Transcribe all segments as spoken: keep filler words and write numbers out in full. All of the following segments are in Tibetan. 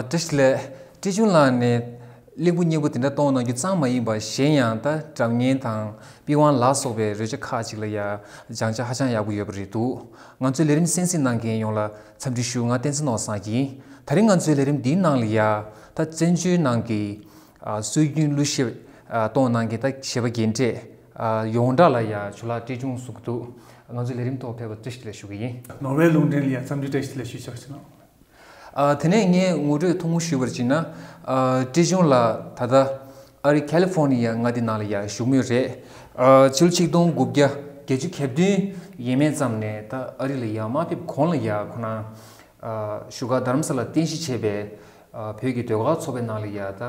བཀྲ་ཤིས་བདེ་ལེགས། བཀྲ་ཤིས་ལགས་ནས་གླེང་པོ་སྙན་པོ་དེ་འདྲ་གཏོང་གནང་རྒྱུ་ཙམ་མ་ཡིན་པར་གཞན་ཡང་ད་སྒྲ་སྙན་དང་པི་ཝང་ལ་སོགས་པའི་རོལ་ཆ་ཁག་ཅིག་ལ་ཡང་སྦྱང་བྱ་ཧ་ཅང་ཡག་པོ་ཡོད་པ་རེད་འདུག་ང་ཚོའི་ལས་རིམ་གསན་གཟིགས་གནང་མཁན་ཡོངས་ལ་འཚམས་འདྲི་ཞུ། ང་བསྟན་འཛིན་ནོར་བཟང་ཡིན། ད་རིང་ང་ཚོའི་ལས་རིམ་འདིའི་ནང་ལ་ཡང་ད་བཙན་བྱོལ་ནང་གི་ཨ་སྲོལ་རྒྱུན་གླུ་གཞས་ཨ་གཏོང་གནང་མཁན་ད་གཞས་པ་རྒན་གྲས་ཨ་ཡོངས་གྲགས་ལ་ཡང་ཇོ་ལགས་བཀྲས་མཐོང་གསུང་གི་འདུག་ང་ཚོའི་ལས་རིམ་ཐོག་ཕེབས་པར་བཀྲ་ཤིས་བདེ་ལེགས་ཞུ་གི་ཡིན། ནོར་ཝེ་རླུང་འཕྲིན་ལ་ཡང་འཚམས་འདྲི་བཀྲ་ཤིས་བདེ་ལེགས་ཞུ་ཆོག་ཅེ་ན། ཨ་དེ་ནས་ངས་ངོ་སྤྲོད་ཐུང་ངུ་ཞུས་པར་བྱས་ན། ཨ་བཀྲས་མཐོང་ལགས་ད་ལྟ་ཨ་རི་ཁ་ལི་ཧྥོ་ནི་ཡ་མངའ་སྡེ་ནང་ལ་ཡང་བཞུགས་མུས་རེད། ཨ་ཕྱི་ལོ་ཆིག་སྟོང་དགུ་བརྒྱ་བརྒྱད་ཅུ་གྱ་བདུན་ཡས་མས་ཙམ་ནས་ད་ཨ་རི་ལ་ཡང་མ་ཕེབས་གོང་ལ་ཡང་ཁོ་རང་ཨ་བཞུགས་སྒར་རྡ་རམ་ས་ལར་རྟེན་གཞི་བྱས་པའི་ཨ་བོད་ཀྱི་ཟློས་གར་ཚོགས་པའི་ནང་ལ་ཡང་ད་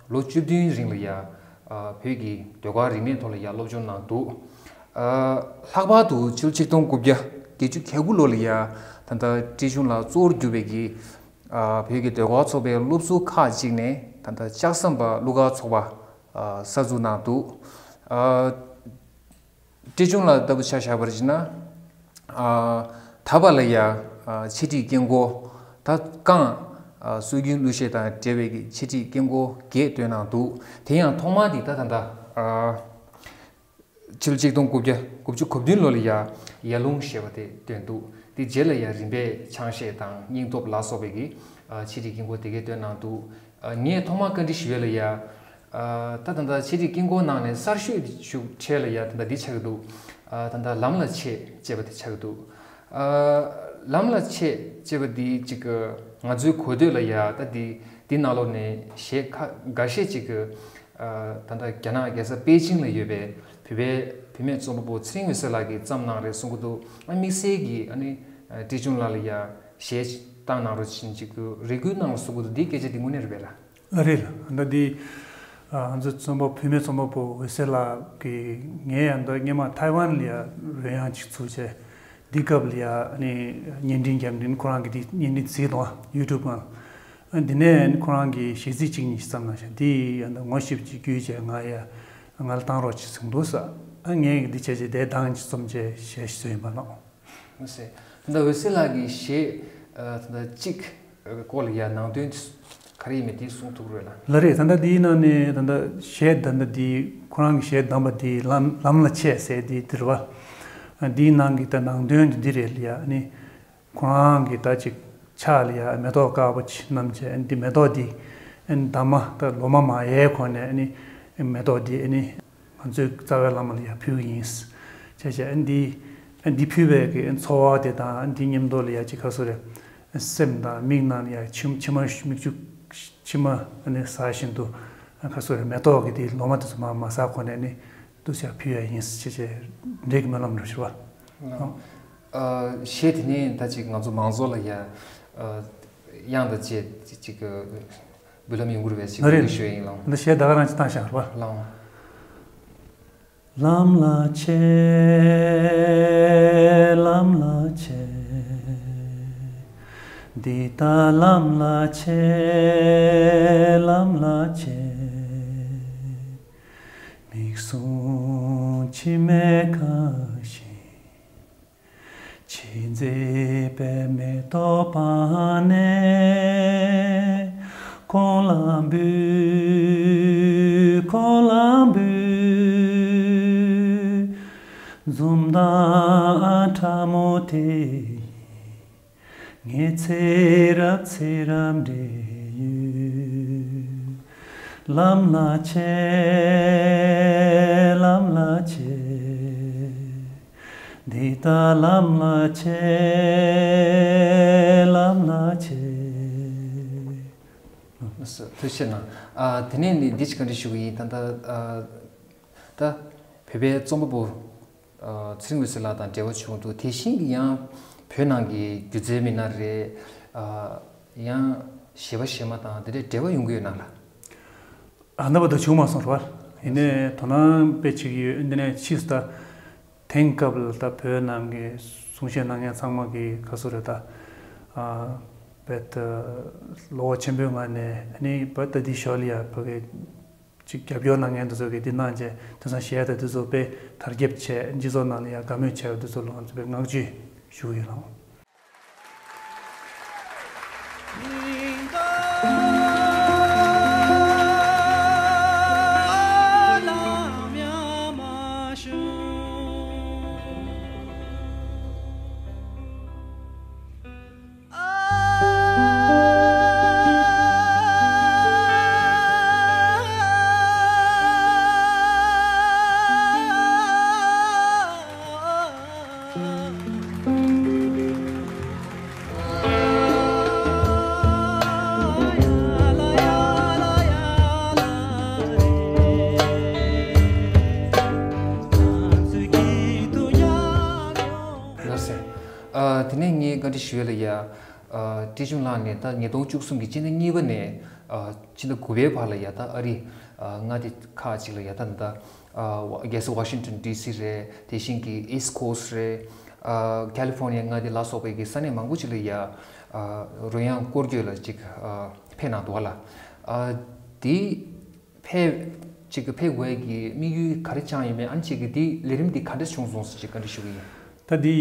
ལོ་བཅུ་བདུན་རིང་ལ་ཡང་ཨ་བོད་ཀྱི་ཟློས་གར་རིག་གནས་ཐོག་ལ་ཡང་སློབ་སྦྱོང་གནང་འདུག་ཨ་ལྷག་པར་དུ་ཕྱི་ལོ་ཆིག་སྟོང་དགུ་བརྒྱ་བརྒྱད་ཅུ་གྱ་དགུ་ལོ་ལ་ཡང་ད་ལྟ་བཀྲས་མཐོང་ལགས་གཙོ་བོར་གྱུར་པའི་གི་ཨ་བོད་ཀྱི་ཟློས་གར་ཚོགས་པའི་སློབ་ཟུར་ཁག་ཅིག་ནས་ད་ལྟ་ལྕགས་ཟམ་པ་གླུ་གར་ཚོགས་པ་ཨ་གསར་འཛུགས་གནང་འདུག་ཨ་བཀྲས་མཐོང་ལགས་ལྟ་བུ་ཆ་བཞག་པར་བྱས་ན། ཨ་ད་བར་ལ་ཡང་ཨ་འཆད་ཁྲིད་སྐད་འགོ་ད་རྐང་ཨ་སྲོལ་རྒྱུན་གླུ་གཞས་དང་འབྲེལ་བའི་གི་འཆད་ཁྲིད་སྐད་འགོ་བརྒྱད་བཏོན་གནང་འདུག་དེ་ཡང་ཐོག་མ་དེ་ད་ད་ལྟ་ཨ་ཕྱི་ལོ་ཆིག་སྟོང་དགུ་བརྒྱ་དགུ་བཅུ་གོ་བདུན་ལོ་ལ་ཡང་ཡར་ཀླུང་ཞེས་པ་དེ་བཏོན་འདུག་དེ་རྗེས་ལ་ཡང་རིམ་པས་ཆང་གཞས་དང་སྙིང་སྟོབས་ལ་སོགས་པའི་གི་ཨ་འཆད་ཁྲིད་སྐད་འགོ་དེ་གས་བཏོན་གནང་འདུག་ཨ་ངས་ཐོག་མར་བཀའ་འདྲི་ཞུ་ཡས་ལ་ཡ། ཨ་ད་ད་ལྟ་འཆད་ཁྲིད་སྐད་འགོ་ནང་ནས་གསར་ཤོས་ཤིག་འཕྲལ་ལ་ཡ་ད་ལྟ་འདི་ཆགས་ཀྱི་འདུག་ཨ་ད་ལྟ་ལམ་ལ་ཆས་ཅེས་པ་དེ་ཆགས་ཀྱི་འདུག་ཨ་ལམ་ལ་ཆས་ཅེས་པ་འདི་ཅིག་གི་ང་ཚོའི་གོ་ཐོས་ལ་ཡ་ད་འདི་འདི་ནང་ལོགས་ནས་གཞས་ཁ་འགའ་ཤས་ཅིག་གི་ཨ་ད་ལྟ་རྒྱ་ནག་རྒྱལ་ས་པེ་ཅིང་ལ་ཡོད་པའི་བོད་པའི་བུད་མེད་རྩོམ་པ་པོ་ཚེ་རིང་འོད་ཟེར་ལགས་ཀྱིས་བརྩམས་གནང་རེད་གསུང་གི་འདུག་ཨ་དམིགས་བསལ་གྱིས་ཨ་ནི་ཨ་བཀྲས་མཐོང་ལགས་ལ་ཡ་གཞས་བཏང་གནང་རོགས་བྱེད་ཅིག་གི་རེ་སྐུལ་གནང་རོགས་གསུང་གི་འདུག་འདིའི་སྐད་ཆ་འདི་དངོས་གནས་རེད་པས་ལགས། ལགས་རེད་ལགས། ད་འདི་ཨ་ང་ཚོ་རྩོམ་པ་བུད་མེད་རྩོམ་པ་པོ་འོད་ཟེར་ལགས་ཀྱིས་ངས་ཡང་ད་སྔོན་མ་ཐའེ་ཝན་ལ་ཡ་རོལ་དབྱངས་ཅིག་ཚུགས་བྱས། འདི་སྐབས་ལ་ཡ་ཨ་ནི་བརྙན་འཕྲིན་རྒྱབ་འདི་ནི་ཁོ་རང་གི་འདི་བརྙན་འཕྲིན་གཟིགས་དང་ཡུ་ཊུབ་ནང་། ཨ་འདི་ནས་ཨ་ནི་ཁོ་རང་གི་གཞས་ཚིག་གཅིག་གཉིས་ཤིག་བརྩམས་གནང་ཤག་འདི་ཡ་ད་ངོ་ཤེས་པ་ཅིག་བརྒྱུད་བྱས་ང་ཡ་ང་ལ་བཏང་རོགས་ཅིག་གསུངས་འདུག་ས། ཨ་ངས་འདི་བྱས་བྱས་དེ་དང་ཅིག་རྩོམ་བྱས་གཞས་ཤིག་བཟོས་ཡིན་པ་ལགས། མ་ཟད། ད་ལྟ་འོད་ཟེར་ལགས་ཀྱི་གཞས་ཨ་ད་ལྟ་གཅིག་ཨ་སྐོར་ལ་ཡ་ནང་དོན་ག་རེ་ཡིན་མིན་དེ་གསུང་ཐུབ་རེད་ལགས། ལགས་རེད། ད་ལྟ་འདིའི་ནང་ནས་ད་ལྟ་གཞས་ད་ལྟ་འདི་ཁོ་རང་གི་གཞས་བདམས་པ་འདི་ལམ་ལམ་ལ་ཆས་ཟེར་འདི་འདི་རེད་པ། ཨ་འདིའི་ནང་གི་ད་ནང་དོན་འདི་འདི་རེད་ལ་ཡ་ཨ་ནི། ཁོ་རང་གི་ད་ཅིག་ཕྱག་ལ་ཡ་མེ་ཏོག་དཀར་པོ་ཅིག་བསྣམས་བྱས་ཨ་ནི་འདི་མེ་ཏོག་འདི་ཨ་ནི་འདབ་མ་ད་ལོ་མ་མ་ཡལ་གོང་ནས་ཨ་ནི་མེ་ཏོག་འདི་ཨ་ནི། ང་ཚོའི་རྩ་བའི་བླ་མ་ལ་ཡ་ཕུལ་གྱི་ཡིན། བྱས་བྱས་ཨ་འདི་ཨ་འདི་ཕུལ་བའི་གི་ཚོར་བ་དེ་དང་ཨ་འདི་མཉམ་དུ་ལ་ཡ་ཅིག་ག་སོ་རེད། སེམས་དང་མིག་ནང་ལ་ཡ་མཆི་མཆི་མ་མིག་ཆུ་མཆི་མ་ཨ་ནི་ཟ་བཞིན་དུ་ག་སོ་རེད་མེ་ཏོག་གི་དེ་ལོ་མ་དེ་ཚོ་མ་མ་ཟ་གོང་ནས་ཨ་ནི་འདུག་སེ་ཕུལ་ཡ་ཡིན་བྱས་བྱས་འབྲས་ཀྱི་སྨོན་ལམ་རེད་ཞུ་བ། ཨ་གཞས་དེ་ནས་ད་ཅིག་ང་ཚོ་མང་ཚོགས་ལ་ཡ་ཨ་དབྱངས་དང་བཅས་ཅིག་གི་འབུལ་ལམ་ཡོང་གི་རེད་པས་ཅིག་ལགས་རེད། ཞུ་ཡ་ཡིན་ལགས། འདི་གཞས་ད་ག་རང་ཅིག་བཏང་བཞག་རེད་པ། ལགས། ལམ་ལ་ཆས། ལམ་ལ་ཆས། འདི་ལྟར་ལམ་ལ་ཆས། ལམ་ལ་ཆས། མིག་ཟུམ་མཆི་མས་གང་ཞིང་། མཆེ་མཛེས་པའི་མེ་ཏོག་པང་ནས། ཁོང་ལ་འབུལ། ཁོང་ལ་འབུལ། འཛུམ་མདངས་ཕྲ་མོ་དེ་ཡིས། ངའི་ཚེ་རབས་ཚེ་རབས་འབྲེལ་ཡོད། ལམ་ལ་ཆས། ལམ་ལ་ཆས། འདི་ལྟར་ལམ་ལ་ཆས། ལམ་ལ་ཆས། ཐུགས་རྗེ་གནང་། ཨ་དེ་ནས་ནི་འདི་ཅིག་བཀའ་འདྲི་ཞུ་གི་ཡིན། ད་ལྟ་ཨ་ད་བོད་པའི་རྩོམ་པ་པོ་ཨ་ཚེ་རིང་འོད་ཟེར་ལགས་དང་འབྲེལ་བ་བྱུང་འདུག་དེ་བཞིན་གྱི་ཡང་བོད་ནང་གི་སྒྱུ་རྩལ་མི་སྣ་རེད། ཨ་ཡང་གཞས་པ་གཞས་མ་དང་དེ་འདྲའི་འབྲེལ་བ་ཡོང་གི་ཡོད་ན་ལགས། ཨ་ནི་བར་དུ་བྱུང་མ་སོང་རེད་པ། ཡིན་ནའི་དོ་སྣང་དཔེ་བྱེད་ཀྱི་ཡོད། འདི་ནས་ཕྱིས་སུ་ད་དེང་སྐབས་ལ་ད་བོད་ནང་གི་གསུང་བཤད་གནང་མཁན་ཚང་མ་གི་ག་སུ་རེད་ད། ཨ་བེད་བློ་ཁོག་ཆེན་པོའི་ངང་ནས་ཨ་ནི་བེད་ད་འདི་ཞོར་ལ་ཡ་བོད་ཀྱི་ཅིག་རྒྱབ་སྐྱོར་གནང་མཁན་དེ་ཚོ་གིས་འདི་གནང་རྗེས་དེང་སང་གཞས་དང་དེ་ཚོ་དཔེ་དར་ཁྱབ་བྱས་སྤྱི་ཚོགས་ནང་ལ་ཡ་དགའ་མོས་བྱས་པ་དེ་ཚོ་ལ་ང་ཚོ་དཔེ་བསྔགས་བརྗོད་ཞུ་གི་ཡོད་ལགས། ཨ། དེ་ནས་ངས་བཀའ་འདྲི་ཞུ་ཡས་ལ་ཡ། ཨ། བཀྲས་ལྗོངས་ལགས་ནས་ད་ཉིས་སྟོང་བཅུ་གསུམ་གྱི་སྤྱི་ཟླ་གཉིས་པ་ནས། ཨ། སྤྱི་ཟླ་དགུ་པའི་བར་ལ་ཡ་ད་ཨ་རི། ཨ། མངའ་སྡེ་ཁག་ཅིག་ལ་ཡ་ད་ད། ཨ། རྒྱལ་ས་ཝ་ཤིང་ཊོན་ཌི་སི་རེད། དེ་བཞིན་གྱི་ཨིསཊ་ཁོ་སི་ཊི་རེད། ཨ། ཁ་ལི་ཧྥོར་ནི་ཡ་མངའ་སྡེ་ལ་སོགས་པའི་གི་ས་གནས་མང་པོ་ཅིག་ལ་ཡ། ཨ། རོལ་དབྱངས་སྐོར་སྐྱོད་ལ་ཅིག་ཨ། ཕེབས་གནང་འདུག་བ་ལ། ཨ། དེ། ཕེབས། ཅིག་གི་ཕེབས་དགོས་ཀྱི་དམིགས་ཡུལ་ག་རེ་བཅངས་ཡོད་མེད། ཨ་ནི་ཅིག་གི་འདི་ལས་རིམ་འདི་ག་འདྲ་བྱུང་སོང་ཟེར་ཅིག་བཀའ་འདྲི་ཞུ་གི་ཡིན། ད་འདི་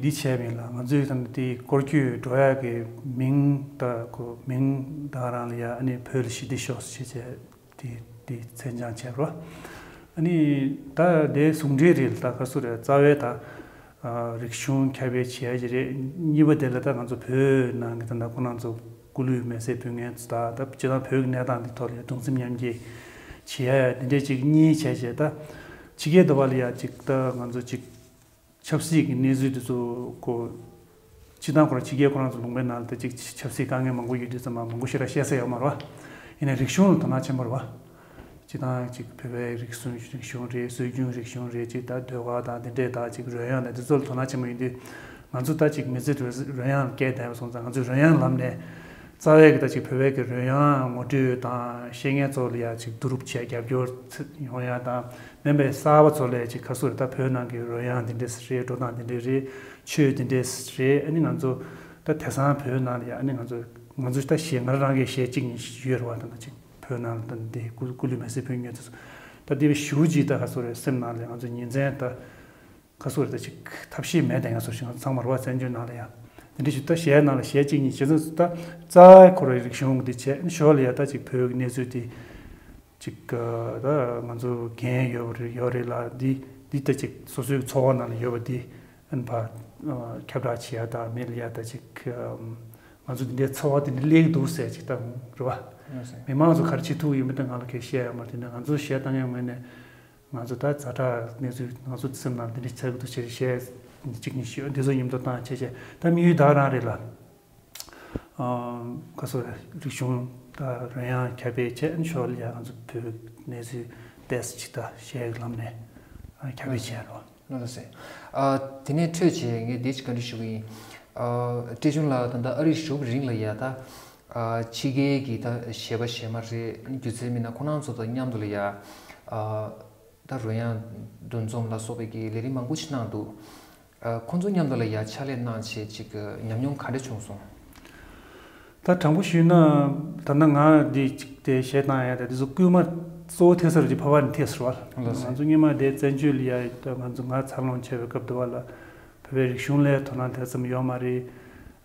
འདི་བྱས་པ་ཡིན་ལ། ང་ཚོས་ད་འདི་སྐོར་སྐྱོད་འགྲོ་ཡག་གི་མིང་ད་ཁོ་མིང་ད་རང་ལ་ཡ། ཨ་ནི་བོད་ལ་ཞི་བདེ་ཤོག་ཟེར་བྱས་བྱས་འདི་འདི་མཚན་བྱང་བྱས་རོ། ཨ་ནི་ད་འདི་ཟུང་འབྲེལ་རེད་ལ། ད་ག་སུ་རེད། རྩ་བའི་ད། ཨ། རིག་གཞུང་ཁྱབ་སྤེལ་བྱེད་ཡ་ཅིག་རེད། གཉིས་པ་དེ་ལ་ད་ང་ཚོ་བོད་ནང་གི་ད་ལྟ་ཁོ་རང་ཚོ་སྐུ་ལུས་མེ་སྲེག་ཕུལ་མཁན་ཚོ་དང་། ད་སྤྱིར་བཏང་བོད་ཀྱི་གནས་སྟངས་འདི་ཐོག་ལ་ཡ་གདུང་སེམས་མཉམ་སྐྱེད་བྱེད་ཡ་འདི་འདྲས་ཅིག་གཉིས་བྱས་བྱས། ད་ཕྱི་རྒྱལ་དུ་བ་ལ་ཡ་ཅིག་ད་ང་ཚོ་ཅིག་ཆབ་སྲིད་ཀྱི་གནས་ཚུལ་འདི་ཚོ་ཁོ། སྤྱིར་བཏང་ཁོ་རང་ཕྱི་རྒྱལ་ཁོ་རང་ཚོ་ལུང་པའི་ནང་ལ་ད་ཅིག་ཆབ་སྲིད་དཀའ་ངལ་མང་པོ་ཡོད་དུས་ཙམ་པ་མང་པོ་ཞེ་དྲག་བཤད་ས་ཡོད་མ་རེད་བ། ཡིན་ནའི་རིག་གཞུང་ལ་དོ་སྣང་ཆེན་པོ་རེད་བ། སྤྱིར་བཏང་ཅིག་བོད་པའི་རིག་གཞུང་རིག་གཞུང་རེད། སྲོལ་རྒྱུན་རིག་གཞུང་རེད། ཅིག་ད་ཟློས་གར་དང་དེ་འདྲས་དང་། ཅིག་རོལ་དབྱངས་དང་དེ་ཚོ་ལ་དོ་སྣང་ཆེན་པོ་ཡིན་དུས། ང་ཚོ་ད་ཅིག་མི་ཚེ་རོལ་དབྱངས་ལ་བསྐྱལ་བསྡད་པ་སོང་ཙང་། ང་ཚོས་རོལ་དབྱངས་ལམ་ནས་རྩ་བའི་གི་ད་ཅིག་བོད་པའི་གི་རོལ་དབྱངས་ངོ་སྤྲོད་དང་། ཤེས་མཁན་ཚོ་ལ་ཡ་ཅིག་བསྡུ་རུབ་བྱས་རྒྱབ་སྐྱོར་ཡོང་ཡ་དང་། མིན་པའི་གསར་པ་ཚོ་ལ་ཅིག་ག་སུ་རེད། ད་བོད་ནང་གི་རོལ་དབྱངས་དེ་འདྲས་རེད། འགྲོ་སྟངས་དེ་འདྲས་རེད། ཆོས་དེ་འདྲས་རེད། ཨ་ནི་ང་ཚོ་ད་དེང་སང་བོད་ནང་ལ་ཡ། ཨ་ནི་ང་ཚོ་ང་ཚོ་ད་གཞས་ང་རང་གི་གཞས་གཅིག་གཉིས་ཡོད་རེད་བ། ད་ད་ཅིག་བོད་ནང་ལ་ད་འདི་སྐུ་སྐུ་ལུས་མེ་སྲེག་ཕུལ་མཁན་དེ་ཚོ། ད་དེ་བས་ཞུ་ཅིག་ད་ག་སུ་རེད། སེམས་ནང་ལ་ང་ཚོ་ཉིན་མཚན་ད་ག་སུ་རེད། ད་ཅིག་ཐབས་ཤེས་མེད་དེ་ང་ཚོ་ཞིག་ཚང་མ་རེད་བ། བཙན་བྱོལ་ནང་ལ་ཡ་དེ་འདྲས་ཞིག་ད་གཞས་ནང་ལ་གཞས་གཅིག་གཉིས་བྱས་ཙང་། ད་རྩ་ཁོ་རའི་རིག་གཞུང་འདི་བྱས། ཨ་ནི་ཞོར་ལ་ཡ་ད་ཅིག་བོད་ཀྱི་གནས་ཚུལ་འདི་ཅིག་ད་ང་ཚོ་འགན་ཡོད་རེད་ཡོད་རེད་ལ། འདི་འདི་ད་ཅིག་སོ་སོའི་འཚོ་བ་ནང་ལ་ཡོད་པ་འདི་ཨན་ཕ་ཁྱབ་བསྒྲགས་བྱེད་ཡ་དང་། མི་ལ་ཡ་ད་ཅིག་ང་ཚོ་འདི་འདྲའི་འཚོ་བ་འདི་འདྲ་སླེབས་འདུག་ཟེར་ཅིག་ད་རེད་བ། མི་མང་ཚོ་ག་རེ་བྱེད་ཐུབ་ཡོད་མེད་ད་ང་ལ་གས་བཤད་ཡ་མ་རེད། དེ་ནས་ང་ཚོ་གཞས་བཏང་ཡ་ངོས་ནས་ང་ཚོ་ད་ཛ་དྲག་གནས་ཚུལ་ང་ཚོ་སེམས་ནང་འདི་འདྲ་ཆགས་ཀྱི་འདུག་ཅེས་གཞས་གཅིག་གཉིས་ཤོད། འདི་ཚོ་མཉམ་དུ་བཏང་བྱས་བྱས། ད་དམིགས་ཡུལ་ད་རང་རེད་ལ། ཨ། ག་སོ་རེད། རིག་གཞུང་དང་རོལ་དབྱངས་ཁྱབ་སྤེལ་བྱས། ཨ་ནི་ཞོར་ལ་ཡ་ང་ཚོ་བོད་གནས་ཚུལ་ཏོག་ཙམ་ཅིག་ད་གཞས་ཀྱི་ལམ་ནས་ཨ་ཁྱབ་སྤེལ་བྱས་རོགས། ལགས་སོ། ཨ། དེ་ནས་འཕྲོས་བྱས་ངས་འདི་ཅིག་བཀའ་འདྲི་ཞུ་གི་ཡིན། ཨ། བཀྲས་ལྗོངས་ལགས་ད་ལྟ་ཨ་རིར་བཞུགས་པའི་རིང་ལ་ཡ་ད། ཨ། ཕྱི་རྒྱལ་གྱི་ད་གཞས་པ་གཞས་མ་རེད། སྒྱུ་རྩལ་མི་སྣ་ཁོ་རང་ཚོ་དང་མཉམ་དུ་ལ་ཡ། ཨ། ད་རོལ་དབྱངས་འདུ་འཛོམས་ལ་སོགས་པའི་གི་ལས་རིམ་མང་པོ་ཞིག་གནང་འདུག་ཨ། ཁོང་ཚོ་མཉམ་དུ་ལ་ཡ་ཕྱག་ལས་གནང་བྱས་ཅིག་ཉམས་མྱོང་ག་འདྲ་བྱུང་སོང་། ད་དྲང་པོ་ཞུས་ན། ད་ལྟ་ང་འདི་ཅིག་དེ་གཞས་བཏང་ཡ་ད་འདི་ཚོ་སྐུལ་མ་གཙོ་བོ་ཐེབས་ས་རུ་ཅིག་ཕ་བ་ནས་ཐེབས་སོང་བ། ལགས་སོ། ང་ཚོ་སྔོན་མ་དེ་བཙན་བྱོལ་ལ་ཡ་ད་ང་ཚོ་ང་འཚར་ལོངས་བྱས་པའི་སྐབས་དུ་བ་ལ་བོད་པའི་རིག་གཞུང་ལ་དོ་སྣང་དེ་ཙམ་ཡོད་མ་རེད།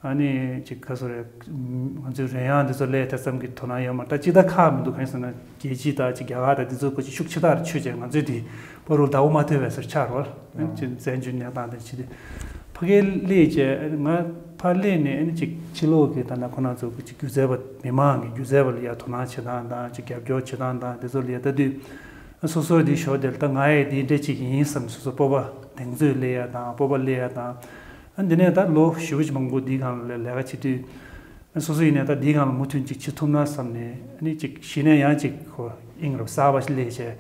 ཨ་ནི་ཅིག་ག་སོ་རེད། ང་ཚོའི་རོལ་དབྱངས་འདི་ཚོ་ལས་དེ་ཙམ་གྱི་དོ་སྣང་ཡོད་མ་རེད། ད་ཅི་ད་ཁག་མི་འདུག་གང་ཡིན་ཟེར་ན་རྒྱལ་སྤྱི་དང་ཅིག་རྒྱ་གར་དང་འདི་ཚོ་ཁོ་ཅིག་ཤུགས་ཆེ་ཐག་རེ་ཆོད་བྱས། ང་ཚོའི་དེ་བར་དུ་ཟླ་བོ་མ་ཐེབས་པའི་སར་ཆགས་རོལ། ཨ་ནི་ཅིག་བཙན་བྱོལ་གནས་སྟངས་དང་ཅི་དེ་ཕ་གིར་སླེབས་བྱས། ང་ཕར་སླེབས་ནས་ཨ་ནི་ཅིག་ཕྱི་ལོགས་ཀྱི་ད་ལྟ་ཁོ་ན་ཚོ་གི་ཅིག་སྒྱུ་རྩལ་པ་མི་མང་གི་སྒྱུ་རྩལ་པ་ལ་ཡ་དོ་སྣང་བྱེད་སྟངས་དང་ཅིག་རྒྱབ་སྐྱོར་བྱེད་སྟངས་དང་འདི་ཚོ་ལ་ཡ་ལྟ་དུས། སོ་སོའི་དེའི་ཞོར་དེར་ད་ང་ཡི་དེ་འདྲ་ཅིག་ཡིན་བསམ། སོ་སོ་སྤོབས་པ་གདེང་ཚོད་སླེབས་ཡ་དང་། སྤོབས་པ་སླེབས་ཡ་དང་། ཨ། འདི་ནས་ད་ལོ་ཞེ་པོ་ཅིག་མང་པོ་འདིའི་སྒང་ལ་ལས་ཀ་བྱེད་དུས། ཨ། སོ་སོ་ཡིན་ནའི་ད་འདིའི་སྒང་ལ་མུ་མཐུད་ཅིག་བྱེད་ཐུབ་ན་བསམ་ནས། ཨ་ནི་ཅིག་གཞི་ནས་ཡང་ཅིག་ཁོ་དབྱིངས་རུ་གསར་པ་ཞིག་སླེབས་བྱས།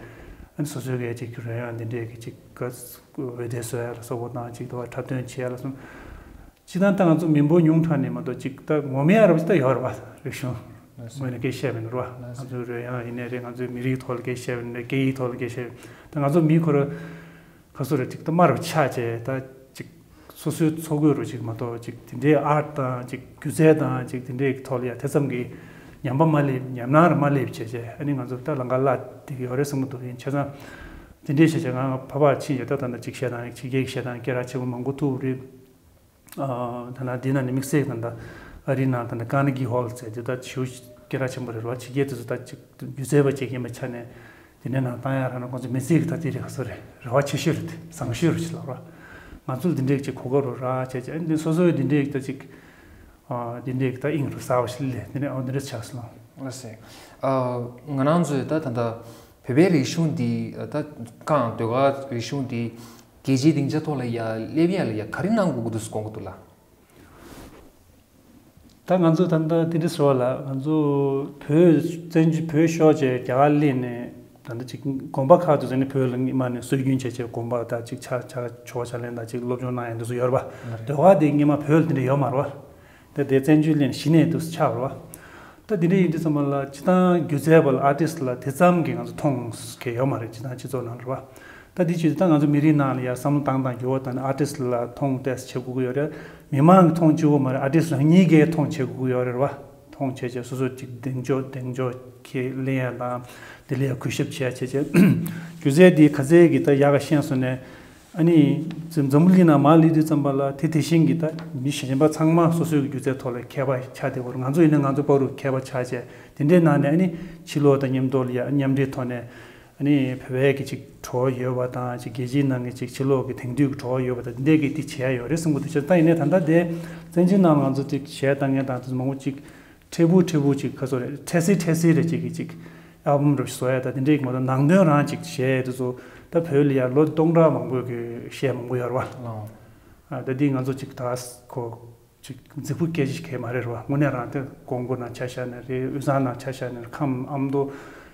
ཨ་ནི་སོ་སོའི་གི་ཅིག་རོལ་དབྱངས་འདི་འདྲའི་གི་ཅིག་ག་འོད་སྡེར་བཟོ་ཡ་ལ་སོགས་པ་དང་། ཅིག་དོ་བ་འཁྲབ་སྟོན་བྱེད་ཡ་ལ་སོགས། སྤྱིར་བཏང་ད་ང་ཚོ་མི་འབོར་ཉུང་དྲགས་ནས་མ་གཏོགས་ཅིག་ད་ངོ་མའི་ཨ་རབ་ཅིག་ད་ཡོད་རེད་བ། རིག་གཞུང་ངོས་ནས་སྐད་བཤད་པ་ཡིན་རེད་བ། ང་ཚོའི་རོལ་དབྱངས་ཡིན་ནའི་རེད། ང་ཚོའི་མི་རིགས་ཐོག་ལ་སྐད་བཤད་པ་ཡིན་ནའི་རེད། སྐད་ཡིག་ཐོག་ལ་སྐད་བཤད་པ་ཡིན། ད་ང་ཚོ་མི་ཁོ་ར་ག་སོ་རེད། ཅིག་ད་དམའ་རུ་ཆགས་བྱས། ད་ཅིག་སོ་སོའི་འཚོ་གོས་རུ་ཅིག་མ་གཏོགས། ཅིག་དེ་འདྲའི་ཨར་ཊི་དང་ཅིག་སྒྱུ་རྩལ་དང་ཅིག་དེ་འདྲའི་ཐོག་ལ་ཡ་དེ་ཙམ་གྱི་ཉམས་པ་མ་སླེབས། ཉམས་སྣང་རུ་མ་སླེབས་བྱས་བྱས། ཨ་ནི་ང་ཚོ་ད་ལམ་ཁ་བརླག་བསྡད་ཀྱི་ཡོད་རེད་བསམ་གྱི་འདུག་ཡིན་བྱས་ཙང་དེ་འདྲའི་བྱས་བྱས་ང་ཕ་བར་ཕྱིན་བྱས། ད་ད་ལྟ་ཅིག་བཤད་སྟངས་ཕྱི་རྒྱལ་གྱི་བཤད་སྟངས་སྐད་གྲགས་ཆེན་པོ་མང་པོ་ཐུག་རེད། ཨ། ད་ནང་འདི་ནང་ནས་དམིགས་བསལ་ད་ལྟ་ཨ་རིའི་ནང་ད་ལྟ་ཀར་ནེ་གི་ཧོལ་ཟེར་དེ་ད་ཞེ་པོ་སྐད་གྲགས་ཆེན་པོ་རེད་ར། ཕྱི་རྒྱལ་དེ་ཚོ་ད་ཅིག་སྒྱུ་རྩལ་པ་ཅིག་ཡིན་པའི་ཆ་ནས་དེ་འདྲའི་ནང་བཏང་ཡ་རག་ན་ཁོང་ཚོ་མི་ཚེ་གི་ད་དེ་རེད། ག་སོ་རེད། རེ་བ་ཆེ་ཤོས་རེད། དེ་བཟང་ཤོས་རེད་ཅེས་ལབ་ར། ང་ཚོ་ལ་འདི་འདྲའི་ཅིག་གོ་སྐབས་རོ་རག་བྱས་བྱས། ཨ་ནི་སོ་སོའི་འདི་འདྲའི་ད་ཅིག་ཨ། འདི་འདྲའི་ད་དབྱིངས་རུ་གསར་བ་ཞིག་སླེབས། འདི་འདྲའི་ཨ་འདི་འདྲ་ཆགས་སོང་། ལགས་སེ། ཨ། ང་རང་ཚོས་ད་ད་ལྟ་བོད་པའི་རིག་གཞུང་འདི་ད་རྐང་ཟློས་གར་རིག་གཞུང་འདི་རྒྱལ་སྤྱིའི་སྡིངས་ཆ་ཐོག་ལ་ཡ་སླེབས་ཡ་ལ་ཡ་ག་རེ་གནང་དགོས་ཀྱི་འདུག་ཟེར་དགོངས་ཀྱི་འདུག་ལགས། ད་ང་ཚོ་ད་ལྟ་དེ་འདྲ་ཟེར་བ་ལ། ང་ཚོ་བོད་བཙན་བྱོལ་བོད་ཤོར་བྱས་རྒྱ་གར་སླེབས་ནས་ ད་ལྟ་ཅིག་དགོན་པ་ཁག་ཏུ་ཟེར་ནས་བོད་ལ་སྔོན་མ་ནས་སྲོལ་རྒྱུན་བྱས་བྱས་དགོན་པ་དང་ཅིག་ཕྱག་ཕྱག་ཆོ་ག་ཕྱག་ལེན་དང་ཅིག་སློབ་སྦྱོང་གནང་ཡ་འདི་ཚོ་ཡོད་རེད་པ། ལགས་རེད། ཟློས་གར་དེ་སྔོན་མ་བོད་ལ་དེ་འདྲ་ཡོད་མ་རེད་པ། ད་དེ་བཙན་བྱོལ་གླིང་གཞི་ནས་འདུག་སེ་ཆགས་པ་རེད་པ། ད་དེ་འདྲ་ཡིན་དུས་ཙམ་པ་ལ་སྤྱིར་བཏང་སྒྱུ་རྩལ་པ་ལ་ཨར་ཊིསི་ལ་དེ་ཙམ་གྱི་ང་ཚོ་མཐོང་མཁན་ཡོད་མ་རེད། སྤྱིར་བཏང་སྤྱི་ཚོགས་ནང་ལ་རེད་པ། ད་དེ་བྱེད་དུས་ད་ང་ཚོ་མི་རིགས་ནང་ལ་ཡ་བསམ་བློ་བཏང་སྟངས་འགྱུར་བ་དང་ཨར་ཊིསི་ལ་མཐོང་ཏོག་ཙམ་བྱེད་དགོས་ཀྱི་ཡོད་རེད། མི་མང་གིས་མཐོང་གཅིག་པོ་མ་རེད། ཨར་ཊིསི་རང་ཉིད་ཀྱིས་མཐོང་བྱེད་དགོས་ཀྱི་ཡོད་རེད་པ། མཐོང་བྱས་བྱས་སོ་སོ་ཅིག་གདེང་འཇོག་གདེང་འཇོག་ཁས་ལེན་ཡ་དང་། དེ་ལ་ཡ་གུས་ཞབས་བྱས་བྱས་བྱས། སྒྱུ་རྩལ་འདི་ག་ཚད་ཀྱི་ད་ཡག་ག་ཤེས་སོང་ནས། ཨ་ནི་འཛམ་འཛམ་བུ་གླིང་ནང་མར་སླེབས་དུས་ཙམ་པ་ལ་དེ་དེ་བཞིན་གྱི་ད་མི་གཞན་པ་ཚང་མ་སོ་སོའི་སྒྱུ་རྩལ་ཐོག་ལ་མཁས་པ་ཆགས་བསྡད་ཡོད་རེད། ང་ཚོ་ཡིན་ན་ང་ཚོ་པ་རུ་མཁས་པ་ཆགས་བྱས། དེ་འདྲའི་ནང་ནས་ཨ་ནི་ཕྱི་ལོགས་དང་མཉམ་དུ་ལ་ཡ་མཉམ་འབྲེལ་ཐོག་ནས། ཨ་ནི་བོད་པའི་གི་ཅིག་བྲོ་བ་ཡོད་པ་དང་ཅིག་རྒྱལ་སྤྱིའི་ནང་གི་ཅིག་ཕྱི་ལོགས་ཀྱི་དེང་དུས་ཀྱི་བྲོ་བ་ཡོད་པ་དང་དེ་འདྲའི་གི་དེ་བྱེད་ཡ་ཡོད་རེད་བསམ་གི་འདུག་བྱས་ཙང་ཡིན་ནའི་ད་ལྟ་དེ་བཙན་བྱོལ་ནང་ལ་ང་ཚོ་ཅིག་གཞས་བཏང་མཁན་དང་དེ་ཚོ་མང་པོ་ཅིག་འཕྲལ་ཕུགས་འཕྲལ་ཕུགས་ཅིག་ག་ཚོད་རེད། འཕྲལ་སེལ་འཕྲལ་སེལ་རེད་ཅིག་གི་ཅིག་ཨལ་བུམ་འདྲ་བཟོ་ཡ་དང་དེ་འདྲའི་གི་མ་གཏོགས་ནང་དོན་རང་ཅིག་གཞས་དེ་ཚོ་ད་བོད་ལ་ཡ་ལོ་སྟོང་ཕྲག་མང་པོའི་གི་གཞས་མང་པོ་ཡོད་རེད་བ། ལགས། ཨ་ད་འདི་ང་ཚོ་ཅིག་ད་ཁོ། ཅིག་རྫིག་པོ་སྐད་ཆ་གང་ཡང་མ་རེད་རེད་བ། དངོས་གནས་རང་དེ་ཀོང་པོ་ནང་ཆ་བཞག་ནས་རེད། དབུས་གཙང་ནང་ཆ་བཞག་ནས་རེད། ཁམས་ཨ་མདོ་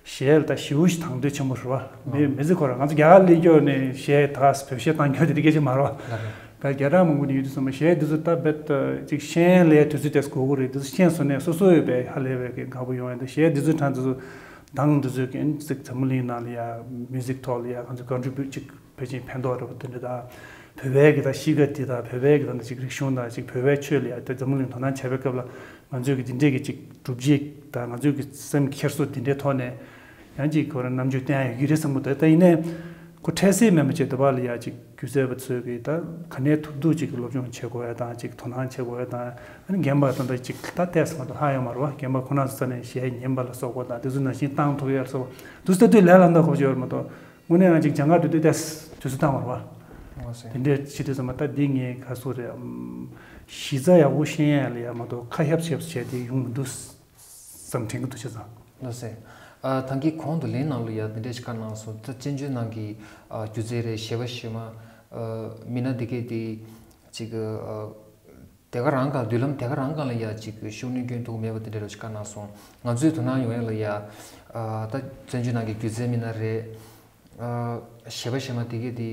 གཞས་ལ་ད་ཞེ་པོ་ཞིག་དང་དོད་ཆེན་པོ་རེད་བ། མི་མི་ཚེ་ཁོ་རང་ང་ཚོ་རྒྱ་གར་སླེབས་ཀྱོག་ནས་གཞས་ད་བོད་གཞས་བཏང་ཀྱོག་དེ་འདྲ་སྐད་ཆ་མ་རེད་བ། ད་རྒྱ་གྲགས་མང་པོ་ནས་ཡོད་དུས་ཙམ་པ་གཞས་འདི་ཚོ་ད་རྦད་ཅིག་ཤེས་ལས་དུས་ཚོད་དེ་དགོས་ཀྱི་རེད། འདི་ཚོ་ཤེས་སོང་ནས་སོ་སོ་ཡོད་པའི་ཧ་ལས་པའི་གི་དགའ་པོ་ཡོང་ཡ་འདུག་གཞས་འདི་ཚོ་གྲས་འདི་ཚོ་དང་འདི་ཚོ་གི་ཅིག་འཛམ་བུ་གླིང་ནང་ལ་ཡ་མིའུ་ཟིག་ཐོག་ལ་ཡ་ང་ཚོ་ཀོན་ཊི་བྷིའུ་ཊི་ཅིག་ཕལ་ཆེར་ཕན་ཐོགས་འགྲོ་བ་དེ་འདྲ་དང་། བོད་པའི་གི་ད་གཤིས་ཀ་དེ་དང་བོད་པའི་གི་ད་ཅིག་རིག་གཞུང་དང་ཅིག་བོད་པའི་ཆོས་ལ་ཡ་དེ་འཛམ་བུ་གླིང་དོ་སྣང་བྱེད་པའི་སྐབས་ལ་ང་ཚོས་གི་དེ་འདྲའི་གི་ཅིག་སྒྲུབ་བྱེད་དང་ང་ཚོའི་གི་སེམས་ཁྱེར་སོ་དེ་འདྲའི་ཐོག་ནས་ཡང་ཅིག་ཁོ་རང་རྣམ་དཔྱོད་བསྟན་ཡ་ཡོད་ཀྱི་རེད་བསམ་གི་འདུག་ད་ཡིན་ནའི་ཁོ་འཕྲལ་སེལ་མེད་པ་བྱས་དེ་བ་ལ་ཡ་ཅིག་སྒྱུ་རྩལ་པ་ཚོས་གི་ད་ག་ནས་ཐུབ་ཐུབ་ཅིག་གི་སློབ་སྦྱོང་བྱེད་དགོས་ཡ་དང་ཅིག་དོ་སྣང་བྱེད་དགོས་ཡ་དང་། ཨ་ནི་རྒན་པ་ད་ལྟ་ཅིག་ད་ཏོག་ཙམ་མ་གཏོགས་ལྷག་ཡོད་མ་རེད་བ། རྒན་པ་ཁོ་ན་ཚོ་ས་ནས་གཞས་ཉན་པ་ལ་སོགས་པ་དང་དེ་ཚོ་ནང་བཞིན་བཏང་ཐུབ་ཡ་ལ་སོགས་པ་དུས་ད་དུས་ལས་ལ་འདང་ཁོ་བྱེད་ཡོད་མ་གཏོགས། དངོས་གནས་ང་ཅིག་སྦྱང་ག་འགྲོ་དུས་ཏོག་ཙམ་དུས་ཚོད་བཏང་བ་རེད་བ། ཨོ་སེ། དེ་འདྲས་བྱེད་དུས་ཙམ་པ་ད་འདི་ངས་ག་སོ་རེད། ཨམ། གཞི་རྩ་ཡག་པོ་ཤེས་ཡ་ལ་ཡ་མ་གཏོགས་ཁ་གཡབ་གཡབ་བྱས་ཏེ་ཡོང་མི་འདུག་བསམ་དྲན་གྱི་འདུག་བྱས་ཙང་། ལགས་སེ། ཨ་ད་གིན་གོང་དུ་ལན་ནང་ལ་ཡ་དེ་འདྲས་ཞིག་བཀའ་གནང་སོང་། ད་བཙན་བྱོལ་ནང་གི་ཨ་སྒྱུ་རྩལ་རེད། གཞས་པ་གཞས་མ་ཨ་མི་སྣ་དེ་གས་དེ་ཅིག་ཨ། དེ་ག་རང་ག་མདུན་ལམ་དེ་ག་རང་ག་ལ་ཡ་ཅིག་ཤུགས་སྣོན་སྐྱོན་ཐུབ་མེད་པ་དེ་འདྲ་རོ་ཅིག་བཀའ་གནང་སོང་། ང་ཚོའི་དོ་སྣང་ཡོང་ཡ་ལ་ཡ། ཨ་ད་བཙན་བྱོལ་ནང་གི་སྒྱུ་རྩལ་མི་སྣ་རེད། ཨ་གཞས་པ་གཞས་མ་དེ་གས་དེ།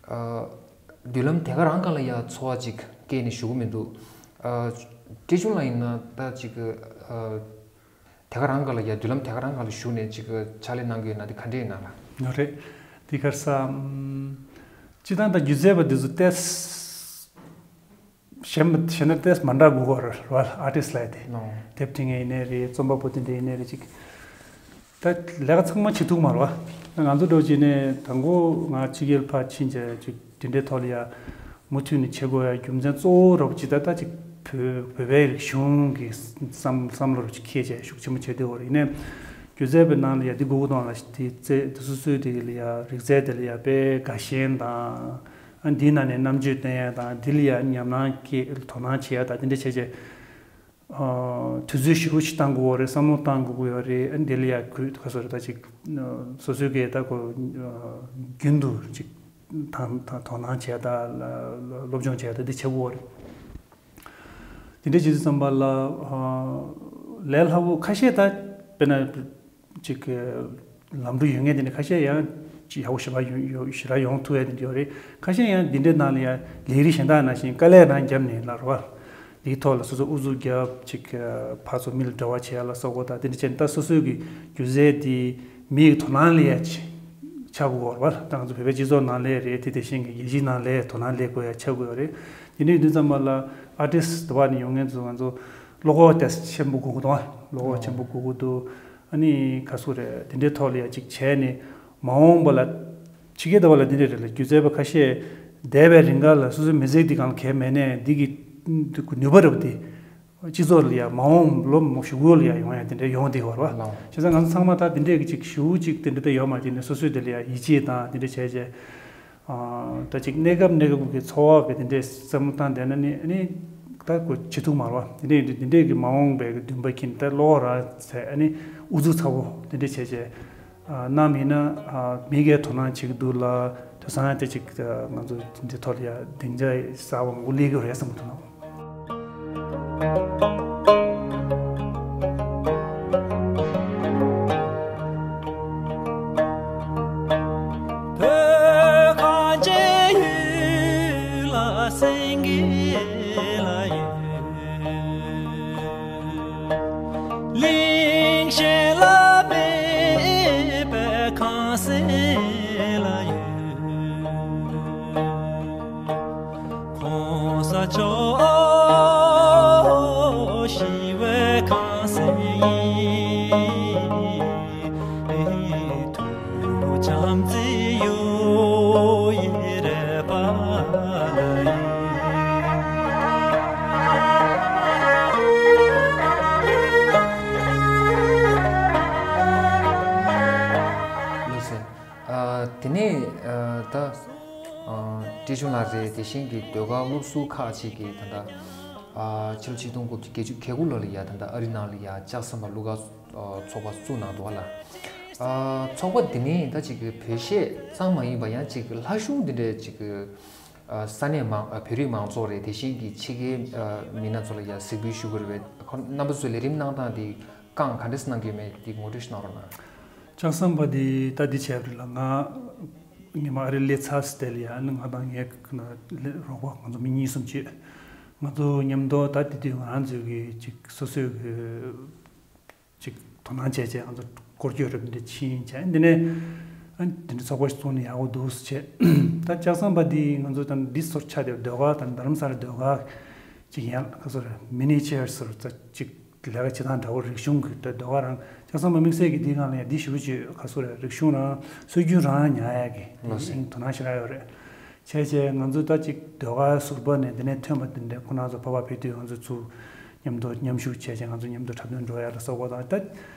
ཨ་མདུན་ལམ་དེ་ག་རང་ག་ལ་ཡ་འཚོ་བ་ཅིག་སྐྱེལ་ནས་བཞུགས་གི་མི་འདུག་ཨ་ཀྲི་ཅུང་ལ་ཡིན་ན་ད་ཅིག་ཨ་དེ་ག་རང་ག་ལ་ཡ་མདུན་ལམ་དེ་ག་རང་ག་ལ་བཞུགས་ནས་ཅིག་ཕྱག་ལས་གནང་གི་ཡོད་ན་དེ་ག་འདྲས་ཡིན་ན་ལ། ཡོད་རེད། དེ་ག་རེ་ཟ། ཨམ། སྤྱིར་བཏང་ད་སྒྱུ་རྩལ་པ་དེ་ཚོ་ཏོག་ཙམ། གཞན་པ་གཞན་དང་ཏོག་ཙམ་མ་འདྲ་དགོས་ཀྱི་རེད་བ། ཨར་ཊིསི་ལབ་ཡ་དེ། ལོ། དེབ་འབྲི་མཁན་ཡིན་ནའི་རེད། རྩོམ་པ་པོ་དེ་འདྲ་ཡིན་ནའི་རེད་ཅིག་ད་ལས་ཀ་ཚང་མ་བྱེད་ཐུབ་མ་རེད་བ། ང་ཚོ་འདྲ་བོ་བྱས་ནས་དང་པོ་ང་ཕྱི་རྒྱལ་ཕར་ཕྱིན་བྱས་ཅིག་དེ་འདྲའི་ཐོག་ལ་ཡ་མུ་མཐུད་ནས་བྱེད་དགོས་ཡ་རྒྱུ་མཚན་གཙོ་བོ་ར་བ་ཅིག་ད་ལྟ་ཅིག་བོད་བོད་པའི་རིག་གཞུང་གི་བསམ་བསམ་བློ་ར་བ་ཅིག་འཁྱེར་བྱས་ཤུགས་ཆེན་པོ་བྱས་བསྡད་ཡོད་རེད། ཡིན་ནའི་སྒྱུ་རྩལ་པའི་ནང་ལ་ཡ་འདི་དགོས་ཀྱི་འདུག་ལ། དེ་རྩལ་དེ་སོ་སོའི་དེ་ལ་ཡ་རིག་རྩལ་དེ་ལ་ཡ་དཔེ་དགའ་ཞེན་དང་། ཨ་འདིའི་ནང་ནས་རྣམ་དཔྱོད་བསྟན་ཡ་དང་འདི་ལ་ཡ་ཉམས་སྣང་སྐྱེ་དོ་སྣང་བྱེད་ཡ་དང་འདི་འདྲ་བྱས་བྱས། ཨ་དུས་ཚོད་ཞེ་པོ་ཞིག་བཏང་དགོས་པ་རེད། བསམ་བློ་བཏང་དགོས་ཀྱི་ཡོད་རེད། ཨ་འདི་ལ་ཡ་གུས་ག་སོ་རེད། ད་ཅིག་སོ་སོའི་གི་ད་ཁོ་རྒྱུན་དུ་ཅིག་དང་དང་དོ་སྣང་བྱེད་ཡ་ད་སློབ་སྦྱོང་བྱེད་ཡ་ད་འདི་བྱེད་དགོས་པ་རེད། དེ་འདྲ་བྱེད་དུས་ཙམ་པ་ལ་ལས་སླ་པོ་ཁ་ཤས་ད་དཔེར་ན་ཅིག་ལམ་འགྲོ་ཡོད་མཁན་དེ་འདྲ་ཁ་ཤས་ཡང་ཅིག་ཡག་པོ་ཞེ་དྲག་ཡོང་ཡོང་ཞེ་དྲག་ཡོང་ཐུབ་ཡ་དེ་འདྲ་ཡོད་རེད། ཁ་ཤས་ཡང་འདི་འདྲའི་ནང་ལ་ཡང་ལས་རིགས་གཞན་དག་ནང་བཞིན་དཀའ་ལས་རང་བརྒྱབ་ནས་ལ་རོ། འདིའི་ཐོག་ལ་སོ་སོ་ཨུ་ཚུགས་རྒྱབ་ཅིག་ཕར་ཚུར་མི་ལ་འབྲེལ་བ་བྱེད་ཡ་ལ་སོགས་པ་དང་དེ་འདྲ་བྱས་ནས་ད་སོ་སོའི་གི་སྒྱུ་རྩལ་དེ་མི་ཡི་དོ་སྣང་ལ་ཡ་ཆགས་དགོས་པ་རེད་བ། ད་ང་ཚོ་བོད་པའི་སྤྱི་ཚོགས་ནང་ལ་རེད། དེ་དེ་བཞིན་གི་རྒྱལ་སྤྱིའི་ནང་ལ་དོ་སྣང་ལ་དགོས་ཡ་ཆགས་དགོས་ཡ་རེད། དེ་འདྲ་ཡིན་དུས་ཙམ་པ་ལ་ཨར་ཊིསི་དེ་བ་ནས་ཡོང་མཁན་ཚོ་ང་ཚོ་བློ་ཁོག་དེ་ཆེན་པོ་དགོས་ཀྱི་འདུག་བ། བློ་ཁོག་ཆེན་པོ་དགོས་ཀྱི་འདུག་ཨ་ནི་ག་ཚོད་རེད། དེ་འདྲའི་ཐོག་ལ་ཡ་ཅིག་བྱས་ནས་མ་འོངས་པ་ལ་ཕྱི་རྒྱལ་དེ་བ་ལ་དེ་འདྲ་རེད་ལ། སྒྱུ་རྩལ་པ་ཁ་ཤས་འདས་པའི་རིང་ག་ལ་སོ་སོའི་མི་ཚེ་འདི་གང་གལ་མེད་ནས་འདི་གི་ནུས་པ་རེད་པ། དེ་སྤྱི་ཚོགས་ལ་ཡ་མ་འོངས་ལོ་མང་ཞུ་གོ་ལ་ཡ་ཡོང་ཡ་དེ་འདྲ་ཡོང་བསྡད་ཡོད་རེད་བ། ལགས། བྱས་ཙང་ང་ཚོ་ཚང་མ་ད་དེ་འདྲས་ཀྱི་ཅིག་ཞུ་ཅིག་དེ་འདྲ་ད་ཡོད་མ་རེད། དེ་ནས་སོ་སོའི་དེ་ལ་ཡ་ཡིད་ཆེས་དང་དེ་འདྲ་བྱས་བྱས། ཨ་ད་ཅིག་གནས་སྐབས་གནས་སྐབས་ཀྱི་འཚོ་བ་གི་དེ་འདྲའི་བསམ་བློ་བཏང་བསྡད་ན་ནི་ཨ་ནི་ད་གོ་བྱེད་ཐུབ་མ་རེད་བ། དེ་འདྲའི་དེ་འདྲའི་གི་མ་འོངས་པའི་གི་འདུན་པ་ཁྱེར་ནས་ད་བློ་རག་ཚད་ཨ་ནི་ཨུ་ཚུགས་ཚ་པོ་དེ་འདྲ་བྱས་བྱས། ཨ་གནམ་ཡིན་ན་ཨ་མི་སྒེར་དོ་སྣང་བྱེད་ཀྱི་འདུག་ལ། དེང་སང་དེ་ཅིག་ང་ཚོ་འདི་ཐོག་ལ་ཡ་སྡིངས་ཆ་གསར་པ་མང་པོ་སླེབས་ཀྱི་རེད་བསམ་གྱི་འདུག་ལ། ཇོ་ཞི་བའི་ཁང་སེང་ཡིན། ཐུགས་བྱམས་བརྩེ་ཡུ་ཡི་རེ་བ་ལ་ཡིན། ལགས་སོ། ཨ། དེ་ནས་ཨ། ད་ཨ། བཀྲས་ཆུང་ལགས་རེད། དེ་བཞིན་གྱི་ཟློས་གར་སློབ་ཟུར་ཁག་ཅིག་གིས་ད་ལྟ་ཨ། ཕྱི་ལོ་ཆིག་སྟོང་དགུ་བརྒྱ་བརྒྱད་ཅུ་གྱ་དགུ་ལོ་ལ་ཡ་ད་ལྟ་ཨ་རི་ནང་ལ་ཡ་ལྕགས་ཟམ་པ་གླུ་གར་ཨ། ཚོགས་པ་བཙུགས་གནང་འདུག་བ་ལ། ཨ། ཚོགས་པ་འདི་ནི་ད་ཅིག་གི་བོད་གཞས་ཙམ་མ་ཡིན་པ་ཡང་ཅིག་གི་ལྷ་གཞུང་འདི་འདྲའི་ཅིག་གི་ཨ། ས་གནས་མང་ཨ། བོད་རིགས་མང་ཚོགས་རེད། དེ་བཞིན་གྱི་ཕྱི་རྒྱལ་ཨ། མི་སྣ་ཚོ་ལ་ཡ་གཟིགས་འབུལ་ཞུ་གི་རེད་པས། ཁོ་རྣམ་པ་ཚོའི་ལས་རིམ་གནང་སྟངས་འདི་རྐང་ག་འདྲས་གནང་གི་ཡོད་མེད་འདི་ངོ་སྤྲོད་ཞིག་གནང་རོགས་གནང་། ལྕགས་ཟམ་པ་འདི་ད་འདི་བྱས་པ་རེད་ལ། ང་ཉི་མ་ཨ་རི་སླེབས་ཚར་སི་དེ་ལ་ཡ་ནི་ང་དང་ངའི་ཀ་ན་རོགས་པ་ང་ཚོ་མི་གཉིས་གསུམ་བྱས། ང་ཚོ་མཉམ་དུ་ད་དེ་དུས་ང་རང་ཚོའི་གི་ཅིག་སོ་སོའི་གི་ཅིག་དོ་སྣང་བྱས་བྱས་ང་ཚོ་སྐོར་སྐྱོད་རབ་འདི་ཕྱིན་བྱས། འདི་ནས་ཨ་འདི་འདྲ་ཚོགས་པ་ཞིག་བཙུགས་ན་ཡག་པོ་འདུག་ཟེར་བྱས། ད་ལྕགས་ཟམ་པ་འདི་ང་ཚོ་ད་འདི་ཚོར་ཆ་དེ་ཟློས་གར་དང་རྡ་རམ་ས་ལ་ཟློས་གར་ཅིག་ཡང་ཁ་སོ་རེ་མི་ནི་ཅེར་ཟེར་ཙ་ཅིག་ལས་ཀ་བྱེད་སྟངས་འདྲ་བོ་རིག་གཞུང་གི་ད་ཟློས་གར་རང་ལྕགས་ཟམ་པ་དམིགས་བསལ་གྱི་འདི་སྒང་ལ་ཡང་འདི་ཞེ་པོ་ཅིག་ཁ་སོ་རེ་རིག་གཞུང་རང་སྲོལ་རྒྱུན་རང་ཉར་ཡག་གི་ལགས་སོ། དེ་དོ་སྣང་ཞེ་དྲག་ཡོད་རེད། བྱས་བྱས་ང་ཚོ་ད་ཅིག་ཟློས་གར་ཟུར་པ་ནས་འདི་ནས་ཐོན་པ་འདི་འདྲ་ཁོ་རང་ཚོ་བར་བར་ཕེབས་དུས་ང་ཚོ་ཚུར་མཉམ་དུ་མཉམ་ཞུགས་བྱས་བྱས་ང་ཚོ་མཉམ་དུ་འཁྲབ་སྟོན་འགྲོ་ཡ་ལ་སོགས་པ་དང་། ད་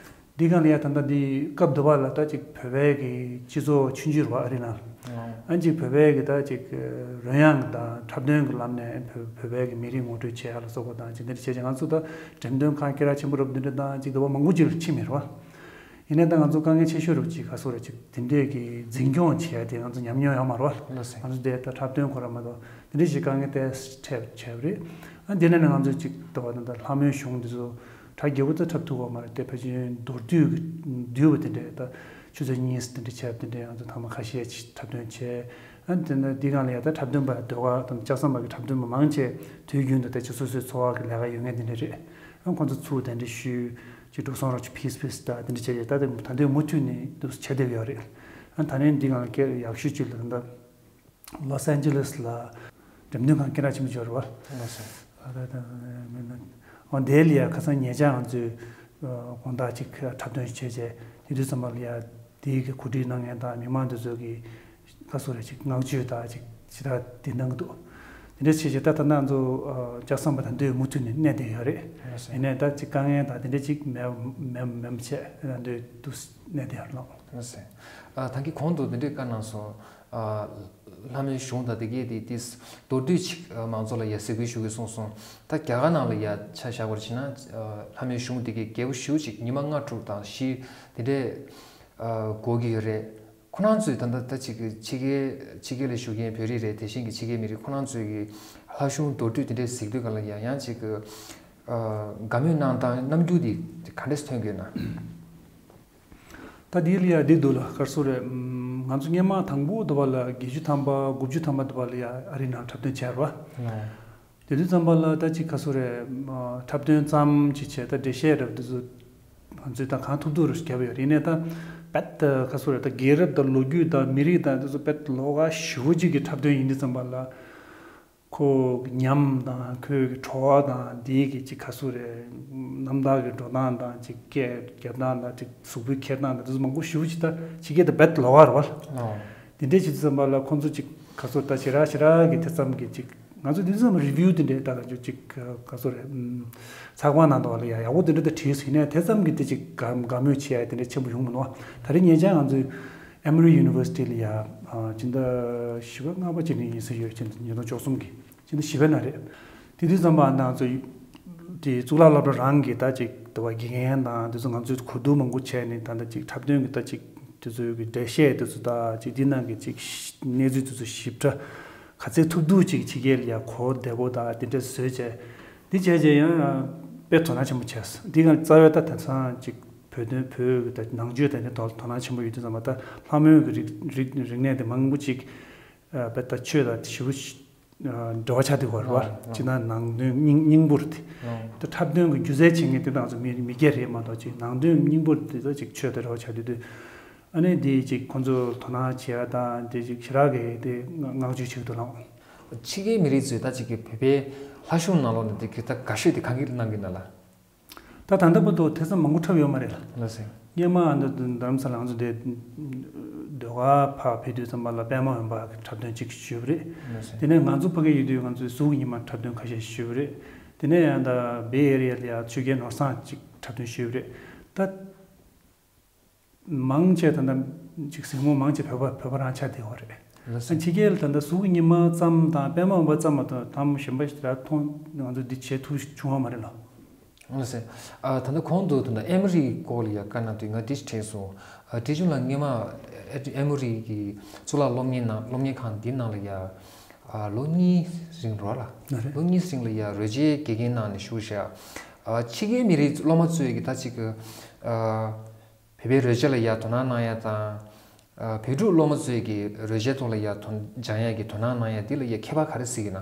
འདི་སྒང་ལ་ཡ་ད་ལྟ་འདི་སྐབས་འདི་བ་ལ་ད་ཅིག་བོད་པའི་གི་སྤྱི་ཚོགས་ཆུང་ཆུང་རེད་བ་ཨ་རི་ནང་། ཨ་ཅིག་བོད་པའི་གི་ད་ཅིག་རོལ་དབྱངས་དང་འཁྲབ་སྟོན་གི་ལམ་ནས་བོད་བོད་པའི་གི་མི་རིགས་ངོ་སྤྲོད་བྱེད་ཡ་ལ་སོགས་པ་དང་ཅིག་འདི་འདྲ་བྱས་བྱས་ང་ཚོ་ད་འགྲེམས་སྟོན་ཁང་སྐད་གྲགས་ཆེན་པོ་རབ་འདི་འདྲ་དང་ཅིག་འདི་བ་མང་པོ་ཅིག་ལ་ཕྱིན་མེད་རེད་བ། ཡིན་ནའི་ད་ང་ཚོ་དཀའ་ངལ་ཆེ་ཤོས་རུ་ཅིག་ག་སོ་རེ་ཅིག་དེ་འདྲས་ཀྱི་འཛིན་སྐྱོང་བྱེད་ཡ་དེ་ང་ཚོ་ཉམས་མྱོང་ཡོད་མ་རེད་བ། ལགས་སོ། ང་ཚོ་དེ་ད་འཁྲབ་སྟོན་ཁོ་ར་མ་གཏོགས་དེ་འདྲས་ཞིག་དཀའ་ངལ་དེ་འཕྲད་བྱས་པ་རེད། ཨ་དེ་ནས་ནི་ང་ཚོ་ཅིག་ད་བ་ད་ད་ལྷ་མོའི་གཞུང་འདི་ཚོ་གྲ་རྒྱས་པོ་ད་འཁྲབ་ཐུབ་ཀྱི་མ་རེད་དེ། ཕལ་ཆེར་མདོར་བསྡུས་ཀྱི་བསྡུས་པ་དེ་འདྲས་ད་ཆུ་ཚོད་གཉིས་དེ་འདྲས་བྱས་པ་དེ་འདྲས་ང་ཚོ་ཐེངས་མ་ཁ་ཤས་ཅིག་འཁྲབ་སྟོན་བྱས། ཨ་དེ་ནས་འདི་སྒང་ལ་ཡ་ད་འཁྲབ་སྟོན་པ་ཟློས་གར་དང་ལྕགས་ཟམ་པ་གི་འཁྲབ་སྟོན་པ་མང་ཆེ་དུས་རྒྱུན་དུ་ད་ཅིག་སོ་སོའི་འཚོ་བ་གི་ལས་ཀ་ཡོད་མཁན་དེ་འདྲས་རེད། ཨ་ཁོང་ཚོ་ཚུར་དེ་འདྲས་ཞུས། ཅིག་འགྲོ་སོང་རོགས་ཅིག་ཕིས་ཕིས་ད་དེ་འདྲ་བྱས་ཡོད། ད་དེ་ད་དུང་མུ་མཐུད་ནས་འདུག་བྱས་བསྡད་ཡོད་རེད། ཨ་ད་ནས་འདི་གང་སྐད་ཡག་ཤོས་ཅིག་ལ་ད་ལོས་ཨན་ཇེ་ལིས་ལ་འགྲེམས་སྟོན་ཁང་སྐད་གྲགས་ཆེན་པོ་ཅིག་ཡོད་རེད་བ། ལགས་སོ། ཨ་ད་ད་མིན་ན་འོ་དེ་ལ་ཡ་ཁ་སང་ཉེ་ཆར་ང་ཚོས་དགོང་དག་ཅིག་འཁྲབ་སྟོན་བྱས་བྱས་དེ་དུས་ཙམ་པ་ལ་ཡ་དེའི་གི་གོ་སྒྲིག་གནང་མཁན་དང་མི་མང་དེ་ཚོ་གི་ཁ་སོ་རེ་ཅིག་བསྔགས་བརྗོད་དང་ཅིག་ཇི་ལྟར་དེ་གནང་གི་འདུག་དེ་འདྲ་བྱས་བྱས་ད་ད་ལྟ་ང་ཚོ་ལྕགས་ཟམ་པ་ད་འདོད་མུ་མཐུད་ནས་གནས་བསྡད་ཡོད་རེད། ཡིན་ནའི་ད་ཅིག་དཀའ་ངལ་དང་དེ་འདྲ་ཅིག་མེད་མེད་མེད་བྱས་ད་འདོད་དུ་གནས་བསྡད་ཡོད་རེད། ལགས་སོ། ད་གིན་གོང་དུ་འདི་འདྲའི་བཀའ་གནང་སོང་། ལྷ་མོའི་གཞུང་དང་དེ་གས་དེ་དེ་མདོར་བསྡུས་ཅིག་མང་ཚོགས་ལ་ཡ་གཟིགས་འབུལ་ཞུ་གི་སོང་སོང་། ད་རྒྱ་གར་ནང་ལ་ཡ་ཆ་བཞག་པར་བྱས་ན་ལྷ་མོའི་གཞུང་དེ་གས་རྒྱས་པོ་ཞེ་པོ་ཅིག་ཉི་མ་ལྔ་དྲུག་དང་བཞི་དེ་འདྲས་འགོར་གྱི་ཡོད་རེད། ཁོ་རང་ཚོས་ད་ལྟ་ད་ཅིག་གི་ཕྱི་རྒྱལ་ཕྱི་རྒྱལ་ལ་བཞུགས་མཁན་བོད་རིགས་རེད། དེ་བཞིན་གྱི་ཕྱི་རྒྱལ་མི་རིགས་ཁོ་རང་ཚོས་གི་ལྷ་གཞུང་མདོར་བསྡུས་དེ་འདྲའི་གཟིགས་དུས་ག་ལ་ཡང་ཡང་ཅིག་གི་དགའ་མོས་གནང་སྟངས་རྣམ་འགྱུར་དེ་ག་འདྲས་ཐོན་གྱི་ཡོད་ན། ད་དེ་ལ་ཡ་འདི་འདུག་ལ་ག་རེ་ཟེར་དགོས་རེད། ང་ཚོ་སྔོན་མ་དང་པོ་དུ་བ་ལ་བརྒྱད་ཅུ་ཐམ་པ་དགུ་བཅུ་ཐམ་པ་དུ་བ་ལ་ཡ་ཨ་རི་ནང་འཁྲབ་སྟོན་བྱས་རེད་བ། དེ་དུས་ཙམ་པ་ལ་ད་ཅིག་ག་རེ་ཟེར་དགོས་རེད། འཁྲབ་སྟོན་ཙམ་ཅིག་བྱས་ད་འགྲེལ་བཤད་རབ་དེ་ཚོ་ང་ཚོས་ད་གང་ཐུབ་ཐུབ་རུ་བརྒྱབ་ཡོད་རེད། ཡིན་ནའི་ད་རྦད་དེ་ག་རེ་ཟེར་དགོས་རེད། ད་རྒྱལ་རབས་དང་ལོ་རྒྱུས་དང་མི་རིགས་དང་དེ་ཚོ་རྦད་ལོགས་ཀ་ཞེ་པོ་ཅིག་གི་འཁྲབ་སྟོན་ཡིན་དུས་ཙམ་པ་ལ་ཁོ་གི་ཉམས་དང་ཁོའི་གི་བྲོ་བ་དང་དེའི་གི་ཅིག་ག་རེ་ཟེར་དགོས་རེད། རྣམ་ཐར་གི་འགྲོ་སྟངས་དང་ཅིག་སྐད་རྒྱབ་སྟངས་དང་ཅིག་གཟུགས་པོའི་འཁྱེར་སྟངས་དང་དེ་ཚོ་མང་པོ་ཞེ་པོ་ཅིག་ད་ཕྱི་རྒྱལ་དུ་རྦད་ལོགས་ཀ་རེད་བ། དེ་འདྲས་བྱེད་དུས་ཙམ་པ་ལ་ཁོང་ཚོ་ཅིག་ག་རེ་ཟེར་དགོས་རེད། ད་ཞེ་དྲག་ཞེ་དྲག་གི་དེ་ཙམ་གི་ཅིག་ང་ཚོ་དེ་ཙམ་རི་བིའུ་དེ་འདྲའི་ད་ག་ཅིག་ག་རེ་ཟེར་དགོས་རེད། ཚགས་པར་ནང་དུ་བ་ལ་ཡ་ཡག་པོ་དེ་འདྲ་ད་བྲིས་སོང་། ཡིན་ནའི་དེ་ཙམ་གི་དེ་ཅིག་དགའ་དགའ་མོས་བྱེད་ཡ་དེ་འདྲ་ཆེན་པོ་ཡོང་མི་འདུག་ད་རེས་ཉེ་ཆར་ང་ཚོའི་Emory University ལ་ཡ་སྤྱི་ཟླ་བཞི་པ་ལྔ་པ་ཅིག་ནས་ཡིན་ས་ཡོད། ཕྱི་ཟླ་ཉིས་སྟོང་བཅུ་གསུམ་གི་སྤྱི་ཟླ་བཞི་པའི་ནང་རེད། དེ་དུས་ཙམ་པ་ང་ཚོ་དེ་གཙུག་ལག་སློབ་གྲྭ་རང་གི་ད་ཅིག་དུ་བ་དགེ་རྒན་དང་དེ་ཚོ་ང་ཚོས་གོ་བསྡུར་མང་པོ་བྱས་ནས་ད་ལྟ་ཅིག་འཁྲབ་སྟོན་གི་ད་ཅིག་དེ་ཚོའི་གི་འགྲེལ་བཤད་དེ་ཚོ་ད་ཅིག་འདི་ནང་གི་ཅིག་གནས་ཚུལ་དེ་ཚོ་ཞིབ་ཕྲ་ག་ཚད་ཐུབ་ཐུབ་ཅིག་ཕྱི་རྒྱལ་ལ་ཡ་གོ་བདེ་པོ་ད་དེ་འདྲ་བཟོས་བྱས། འདི་བྱས་རྗེས་ཡང་དཔེ་དོ་སྣང་ཆེན་པོ་བྱས། འདི་ག་རྩ་བའི་ད་དེང་སང་ཅིག་བོད་དོན་བོད་ཀྱི་ད་ནང་ཆོས་དང་ནི་དོ་དོ་སྣང་ཆེན་པོ་ཡོད་དུས་ཙམ་པ་ད་ལྷ་མོའི་གི་རིག་རིག་རིག་གནས་དེ་མང་པོ་ཅིག་དཔེ་ད་ཆོས་དང་ཞེ་པོ་འབྲེལ་བ་ཆགས་བསྡད་ཡོད་རེད་བ། ཅི་ན་ནང་དོན་སྙིང་སྙིང་པོ་རེད་དེ། ད་འཁྲབ་སྟོན་གྱི་སྒྱུ་རྩལ་བྱེད་མཁན་དེ་ང་ཚོ་མི་མི་སྒེར་རེད་མ་གཏོགས་ཅིག་ནང་དོན་སྙིང་པོ་དེ་ད་ཅིག་ཆོས་དང་འབྲེལ་བ་ཆགས་བསྡད་དུས། ཨ་ནི་དེ་ཅིག་ཁོང་ཚོ་དོ་སྣང་བྱེད་ཡ་དང་དེ་ཅིག་ཞེ་དྲག་གི་དེ་བསྔགས་བརྗོད་བྱེད་ཀྱི་འདུག་ལགས། ཕྱི་རྒྱལ་མི་རིགས་ཚོས་ད་ཅིག་གི་བོད་པའི་ལྷ་གཞུང་ནང་ལོགས་ནས་དེ་གི་ད་དགའ་ཤོས་དེ་གང་གི་གནང་གི་ན་ལ། ད་ད་ལྟ་བར་དུ་ཐེ་ཚོམ་མང་པོ་འཁྲབ་ཡོད་མ་རེད་ལ། ལགས་སེ། སྔོན་མ་ཨ་ནི་རྡ་རམ་ས་ལ་ང་ཚོ་དེ་ཟློས་གར་ཕར་ཕེབས་དུས་ཙམ་པ་ལ་པད་མ་འོད་འབར་གྱི་འཁྲབ་སྟོན་གཅིག་ཞུས་པ་རེད། ལགས་སེ། དེ་ནས་ང་ཚོ་ཕ་གི་ཡོད་དུས་ང་ཚོའི་གཟུགས་ཀྱི་ཉི་མ་འཁྲབ་སྟོན་ཁ་ཤས་ཞུས་པ་རེད། དེ་ནས་ཡང་ད་བེ་ཨེ་རི་ཡ་ལ་ཡང་ཆོས་རྒྱལ་ནོར་བཟང་གཅིག་འཁྲབ་སྟོན་ཞུས་པ་རེད། ད། མང་ཆེ་ད་ལྟ་ཅིག་གཟིགས་མོ་མང་ཆེ་བོད་པ་བོད་པ་རང་ཆགས་བསྡད་ཡོད་རེད། ལགས་སོ། ཕྱི་རྒྱལ་ལ་ད་ལྟ་གཟུགས་ཀྱི་ཉི་མ་ཙམ་དང་པད་མ་འོད་འབར་ཙམ་མ་གཏོགས་གཏམ་གཞན་པ་ཞིག་ལ་མཐོང་ང་ཚོ་འདི་བྱེད་ཐུབ་བྱུང་བ་མ་རེད་ལ། ལགས་སོ། ཨ་ད་ལྟ་གོང་དུ་ད་ལྟ་ཨེ་མོ་རིའི་སྐོར་ལ་ཡ་བཀའ་གནང་དུས་ང་འདི་དྲན་སོང་། ཨ་དེ་བྱུང་ལ་སྔོན་མ་ཨེ་ཨེ་མོ་རི་གི་གཙུག་ལག་སློབ་གཉེར་ནང་སློབ་གཉེར་ཁང་འདི་ནང་ལ་ཡ་ཨ་ལོ་གཉིས་རིང་རོ་ལ། ལོ་གཉིས་རིང་ལ་ཡ་རོལ་ཆའི་དགེ་རྒན་ནང་ནས་བཞུགས་བཞག་ཨ་ཕྱི་རྒྱལ་མི་རིགས་སློབ་མ་ཚོས་ཀྱི་ད་ཅིག་གི་ཨ། བོད་པའི་རོལ་ཆ་ལ་ཡ་དོ་སྣང་གནང་ཡ་དང་། ཨ་བོད་ཕྲུག་སློབ་མ་ཚོས་ཀྱི་རོལ་ཆའི་ཐོག་ལ་ཡ་དོ་སྦྱང་ཡ་གི་དོ་སྣང་གནང་ཡ་འདི་ལ་ཡ་ཁྱད་པར་ག་རེ་གཟིགས་ཀྱི་ན།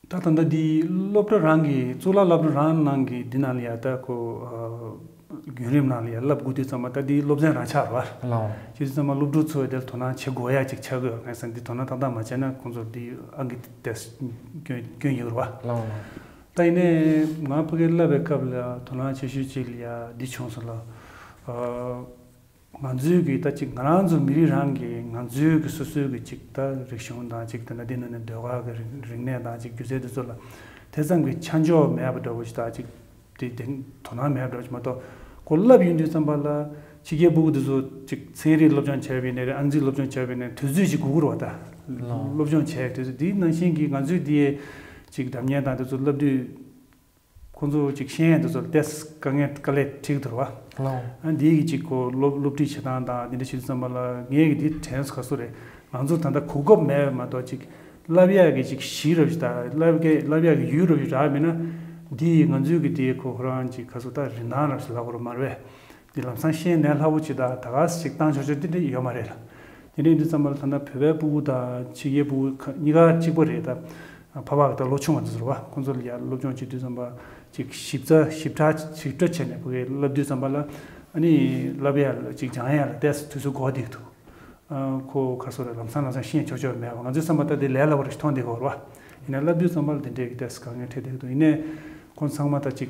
ད་ད་ལྟ་འདི་སློབ་གྲྭ་རང་གི་གཙུག་ལག་སློབ་གྲྭ་རང་ནང་གི་འདི་ནང་ལ་ཡ་ད་ཁོ་ཨ་བརྒྱུད་རིམ་ནང་ལ་ཡ་བསླབ་དགོས་དུས་ཙམ་པ་ད་འདི་སློབ་ཚན་རང་ཆགས་རེད་བ། ལའོ། བྱེད་དུས་ཙམ་པ་སློབ་ཕྲུག་ཚོས་དེར་དོ་སྣང་བྱེད་དགོས་ཡ་ཅིག་ཆགས་དགོས་ང་ས་འདི་དོ་སྣང་ཏག་ཏག་མ་བྱས་ན་ཁོང་ཚོར་འདི་ཨང་ཀི་དེ་སྐྱོན་སྐྱོན་ཡོད་རེད་བ། ལའོ་ལའོ། ད་ཡིན་ནའི་ང་ཕ་གིར་བསླབ་པའི་སྐབས་ལ་དོ་སྣང་ཆེ་ཤོས་གཅིག་ལ་ཡ་འདི་བྱུང་སོང་ལ། ཨ་ང་ཚོའི་གི་ད་ཅིག་ང་རང་ཚོ་མི་རིགས་རང་གི་ང་ཚོའི་གི་སོ་སོའི་གི་ཅིག་ད་རིག་གཞུང་དང་ཅིག་ད་ན་འདི་ནང་ནས་ཟློས་གར་གི་རིག་རིག་གནས་དང་ཅིག་སྒྱུ་རྩལ་འདི་ཚོ་ལ་དེ་ཙམ་གི་ཆ་འཇོག་མེད་པ་འདྲ་བོ་ཞིག་ད་ཅིག་དེ་དེ་དོ་སྣང་མེད་པ་འདྲ་བོ་ཞིག་མ་གཏོགས་ཁོ་བསླབ་ཡོང་དུས་ཙམ་པ་ལ་ཕྱི་རྒྱལ་ཕྲུ་གུ་འདི་ཚོ་ཅིག་ཚན་རིག་སློབ་སྦྱོང་བྱས་པ་ཡིན་ནའི་རེད་ཨང་རྩིས་སློབ་སྦྱོང་བྱས་པ་ཡིན་ནའི་དུས་ཚོད་ཅིག་དགོས་ཀྱི་རེད་བ་ད། ལའོ། སློབ་སྦྱོང་བྱས་དུས་ཚོད་འདིའི་ནང་བཞིན་གྱི་ང་ཚོའི་འདི་ཅིག་སྒྲ་སྙན་དང་དེ་ཚོ་བསླབ་དུས། ཁོང་ཚོ་ཅིག་ཤེས་ཡོན་དེ་ཚོ་ཏོག་ཙམ་དཀའ་ངལ་དཀའ་ལས་འཕྲད་ཀྱི་འདུག་རེད་བ། ལའོ། ཨ་འདིའི་གི་ཅིག་ཁོ་སློབ་སློབ་ཁྲིད་བྱེད་སྟངས་དང་འདི་འདྲ་བྱེད་དུས་ཙམ་པ་ལ་ངས་གི་འདི་དྲན་སོང་ག་སོ་རེད། ང་ཚོ་ད་ལྟ་གོ་སྐབས་མེད་པ་མ་གཏོགས་ཅིག་བསླབ་ཡག་གི་ཅིག་གཞི་རབ་ཞིག་དང་བསླབ་གི་བསླབ་ཡག་གི་ཡུལ་རབ་ཞིག་རག་མེད་ན་འདི་ང་ཚོའི་གི་འདི་ཁོ་ཁོ་རང་ཅིག་ག་སོ་ད་རིན་ཐང་རབ་ཞིག་ལབ་དགོས་རེད་མ་རེད་བས། འདི་ལམ་སང་ཤེས་ནས་སླ་བོ་ཅིག་དང་ད་ག་ཞིག་བཏང་ཆོག་ཆོག་འདི་འདྲ་ཡོད་མ་རེད་ལ། དེ་འདྲ་ཡིན་དུས་ཙམ་པ་ལ་ད་ལྟ་བོད་པའི་ཕྲུ་གུ་དང་ཕྱི་རྒྱལ་ཕྲུ་གུ་གཉིས་ཀ་གཅིག་པ་རེད་ད། ཕ་བག་ད་ལོ་ཆུང་བ་འདི་ཚོ་རེད་བ། ཁོང་ཚོ་ལ་ཡ་སློབ་སྦྱོང་བྱེད་དུས་ཙམ་པ་ཅིག་ཞིབ་ཚགས་ཞིབ་ཕྲ་ཞིབ་ཕྲ་བྱས་ནས་ཕ་གིར་བསླབ་དུས་ཙམ་པ་ལ་ཨ་ནི་བསླབ་ཡ་ལ་ཅིག་སྦྱང་ཡ་ལ་ཏོག་ཙམ་དུས་ཚོད་འགོར་བསྡད་འདུག་ཁོ་ག་སོ་རེད་ལམ་སང་ལམ་སང་ཤེས་ཆོག་ཆོག་མེད་པ་ང་ཚོའི་བསམ་པ་ད་དེ་ལས་སླ་བོ་རེད་མཐོང་བསྡད་ཀྱི་ཡོད་རེད་བ། ཡིན་ན་བསླབ་དུས་ཙམ་པ་ལ་དེ་འདྲའི་གི་ཏོག་ཙམ་དཀའ་ངལ་འཕྲད་བསྡད་ཀྱི་འདུག་ཡིན་ནའི་ཁོང་ཚང་མ་ད་ཅིག་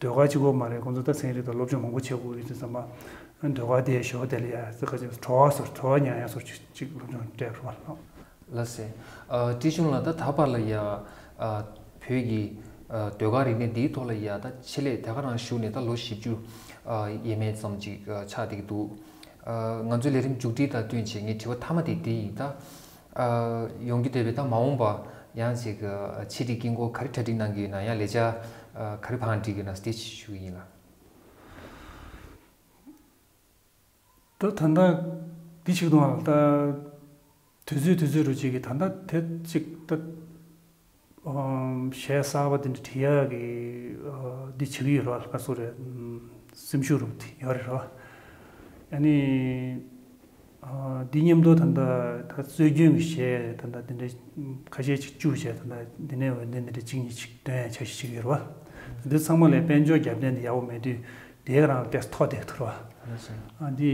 ཟློས་གར་གཅིག་པོ་མ་རེད། ཁོང་ཚོ་ད་ཚན་རིག་དང་སློབ་སྦྱོང་མང་པོ་བྱེད་དགོས་ཡོད་དུས་ཙམ་པ། ཟློས་གར་དེ་ཞོག་དེ་ལ་ཡ་ཙི་ཁ་ཅིག་བྲོ་བ་སོར་བྲོ་བ་ཉར་ཡ་སོར་ཅིག་ཅིག་སློབ་སྦྱོང་སྤྲད་རོགས་ལ། ལགས་སེ། ཨ་བཀྲིས་ཆུང་ལགས་ད་ད་བར་ལ་ཡ་ཨ་བོད་ཀྱི་ཨ་ཟློས་གར་རིག་གནས་འདིའི་ཐོག་ལ་ཡ་ད་ཆེད་ལས་དེ་ག་རང་ཞུགས་ནས་ད་ལོ་བཞི་བཅུ་ཨ་ཡས་མས་ཙམ་ཅིག་ཨ་ཆགས་བསྡད་ཀྱི་འདུག་ཨ་ང་ཚོའི་ལས་རིམ་མཇུག་སྒྲིལ་དང་བསྟུན་བྱས་ངའི་དྲི་བ་མཐའ་མ་དེ་འདི་ཡིན་ད། ཨ་ཡོང་རྒྱུ་བསྡད་པའི་ད་མ་འོངས་པ་ཡང་ཅིག་ཨ་ཆེད་སྒྲིག་དཀྱིལ་འཁོར་ག་རེ་གྲ་སྒྲིག་གནང་གི་ཡོད་ན་ཡང་ལས་འཆར་ཨ་ག་རེ་བང་སྒྲིག་གི་ཡོད་ན་དེ་ཞུ་གི་ཡིན་ལགས། ད་ད་ལྟ་འདི་ཞིག་དང་ད་དུས་ཚོད་དུས་ཚོད་རུ་ཅིག་གི་ད་ལྟ་དེ་ཅིག་ད་གཞས་གསར་པ་འདི་འདྲ་བྲིས་ཡག་གི་འདི་བྱེད་ཀྱི་ཡོད་རེད་བ། ལ་སོ་རེད། སེམས་ཤུགས་རུ་དེ་ཡོད་རེད་ར། ཨ་ནི། འདི་མཉམ་དུ་ད་ལྟ་ད་སྲོལ་རྒྱུན་གྱི་གཞས་ད་ལྟ་འདི་འདྲ་ཁ་ཤས་ཅིག་བཅུག་བྱས་ད་ལྟ་འདི་ནས་འོས་འདེམས་འདི་འདྲ་གཅིག་གཉིས་ཅིག་འདོན་ཡ་འཆར་གཞི་ཅིག་ཡོད་རེད་བ། འདི་ཚང་མ་ལས་དཔལ་འབྱོར་རྒྱབ་རྟེན་འདི་ཡག་པོ་མེད་དུས་དེའི་རང་ལ་ཏོག་ཙམ་ཐོག་བསྡད་ཐུབ་རེད་བ། ཨ་འདི་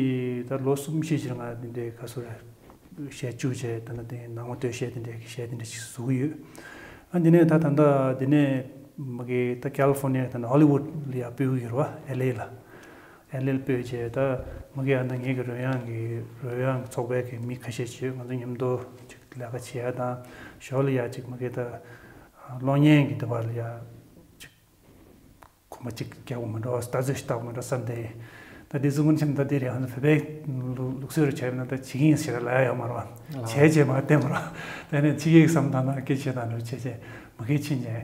ད་ལོ་གསུམ་བཞི་ཕྱིར་ང་འདི་འདྲའི་ག་ཚོད་རེད། གཞས་བཅུག་བྱས་ད་ལྟ་དེ་ནང་མ་སྟོད་གཞས་དེ་འདྲའི་གཞས་དེ་འདྲ་ཞིག་བཟོ་གི་ཡོད། ཨ་འདི་ནས་ད་ད་ལྟ་འདི་ནས་མ་གི་ད་ཀལ་ལི་ཧྥོར་ནི་ཡ་ད་ནི་ཧོ་ལི་ཝུད་ལ་ཡ་སྤོས་ཀྱི་ཡོད་རེད་བ། ཨེལ་ཨེ་ལ། ཨེལ་ཨེ་ལ་སྤོས་བྱས་ད་མ་གི་ཨ་ད་ངེད་ཀྱི་རོལ་དབྱངས་ཀྱི་རོལ་དབྱངས་ཚོགས་པའི་གི་མི་ཁ་ཤས་ཤིག་ང་ཚོ་མཉམ་དུ་ཅིག་ལས་ཀ་བྱེད་ཡ་དང་ཞོར་ལ་ཡ་ཅིག་མ་གི་ད་གློག་བརྙན་གྱི་འདི་བར་ལ་ཡ་ཅིག་ཁོམ་པ་གཅིག་རྒྱག་དགོས་མ་འགྲོ། ལྟ་ཚུལ་ཞིག་ལྟ་དགོས་མ་འགྲོ་བསམ་སྟེ། ད་དེ་ཚོ་སྔོན་ཆད་ད་དེ་རེད། ཧ་ན་བོད་པའི་ལུགས་ལུགས་སྲོལ་རུ་བྱས་ན་ད་བྱེད་ཀྱི་ཡིན་ཟེར་ལ་ཡོད་མ་རེད་བ། བྱས་རྗེས་མ་བསྟན་པ་རེད། ད་ནས་ཕྱི་རྒྱལ་གྱི་བསམ་སྟངས་དང་སྐད་ཆ་དང་འགྲོ་བྱས་རྗེས་མ་གིར་ཕྱིན་རྗེས་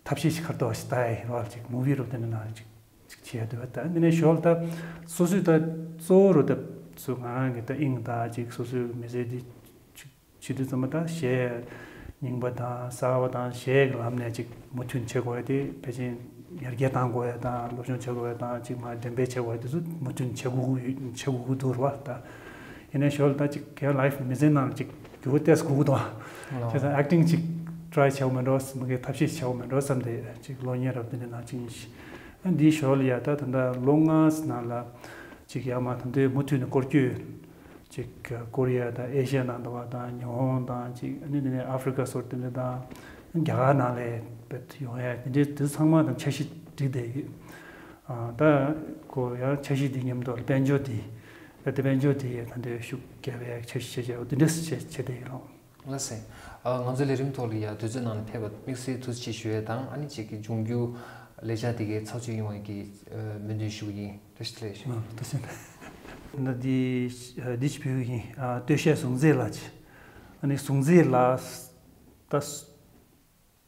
ཐབས་ཤེས་ཤིག་ཁར་ཏོག་ཞིག་ལྟ་ཡི་རེད་བ། ཅིག་མུ་བི་རུ་དེ་འདྲ་ནང་ཅིག་ཅིག་བྱས་འདུག་བ། ད་འདི་ནས་ཞོར་ད་སོ་སོའི་ད་གཙོ་བོ་རུ་ད་སུ་ང་རང་གི་ད་དབྱིངས་ད་ཅིག་སོ་སོའི་མི་ཚེ་འདི་ཅིག་བྱེད་དུས་ཙམ་པ་ད་གཞས་རྙིང་པ་དང་གསར་པ་དང་གཞས་ཀྱི་ལམ་ནས་ཅིག་མུ་མཐུད་བྱེད་དགོས་ཡ་དེ་ཕལ་ཆེར་ཡར་རྒྱས་གཏང་དགོས་ཡ་དང་སློབ་སྦྱོང་བྱེད་དགོས་ཡ་དང་ཅིག་མར་འགྲེམས་སྤེལ་བྱེད་དགོས་ཡ་དེ་ཚོ་མུ་མཐུད་བྱེད་དགོས་ཀྱི་ཡོད། བྱེད་དགོས་ཀྱི་འདུག་རེད་བ། ད་ཡིན་ནའི་ཞོར་ལ་ད་ཅིག་གའི་ལའིཕ་མི་ཚེ་ནང་ལ་ཅིག་འགྱུར་བ་ཏོག་ཙམ་དགོས་ཀྱི་འདུག་བ། བྱས་ཙང་ཨེག་ཊིང་ཅིག་ཊ་རའི་བྱེད་དགོས་མེད་འགྲོ། མ་གི་ཐབས་ཤེས་བྱེད་དགོས་མེད་འགྲོ་བསམ་སྟེ་ཅིག་གློག་བརྙན་རབ་དེ་འདྲ་ནང་ཅིག་ཡིན་ཞིང་། ཨ་འདིའི་ཞོར་ལ་ཡ་ད་ད་ལྟ་ལོ་ལྔ་ནང་ལ་ཅིག་ཡར་མར་ད་ལྟའི་མུ་མཐུད་ནས་སྐོར་སྐྱོད། ཅིག་ཀོ་རི་ཡ་དང་ཨེ་ཤི་ཡ་ནང་དུ་བ་དང་ཉི་ཧོང་དང་ཅིག་ཨ་ནི་དེ་ནས་ཨ་ཧྥི་རི་ཀ་སོགས་དེ་འདྲ་དང་རྒྱ་གར་ནང་ལ་བེད་ཡོང་ཡ་དེ་འདྲའི་དེ་ཚང་མ་དང་འཆར་གཞི་བསྒྲིགས་བསྡད་ཡོད། ཨ་ད་ཁོ་ཡང་འཆར་གཞི་དེ་མཉམ་དུ་དཔལ་འབྱོར་དེ་བེད་དེ་དཔལ་འབྱོར་དེ་ད་འདྲའི་ཤུགས་རྒྱབ་ཡ་འཆར་གཞི་བྱས་བྱས་འོ་དེ་འདྲ་བྱས་བྱས་བསྡད་ཡོད་རོགས། ལགས་སེ། ཨ་ང་ཚོའི་ལས་རིམ་ཐོག་ལ་ཡ་དུས་ཚོད་ནང་ལ་ཕེབས་པ་དམིགས་བསལ་ཐུགས་རྗེ་ཆེ་ཞུ་ཡས་དང་ཨ་ནི་ཅིག་གི་འབྱུང་འགྱུར་ལས་འཆར་དེ་གའི་ཚགས་ཚུད་ཡོང་བའི་གི་ཨ་སྨོན་འདུན་ཞུ་གི་ཡིན། བཀྲ་ཤིས་བདེ་ལེགས་ཞུ། ཨ་བཀྲ་ཤིས་བདེ་ལེགས། ད་འདི་ཨ་འདི་ཅིག་ཕུལ་གི་ཡིན། ཨ་སྟོད་གཞས་གཟུགས་མཛེས་ལ་ཅིག་ཨ་ནི་གཟུགས་མཛེས་ལ་ད་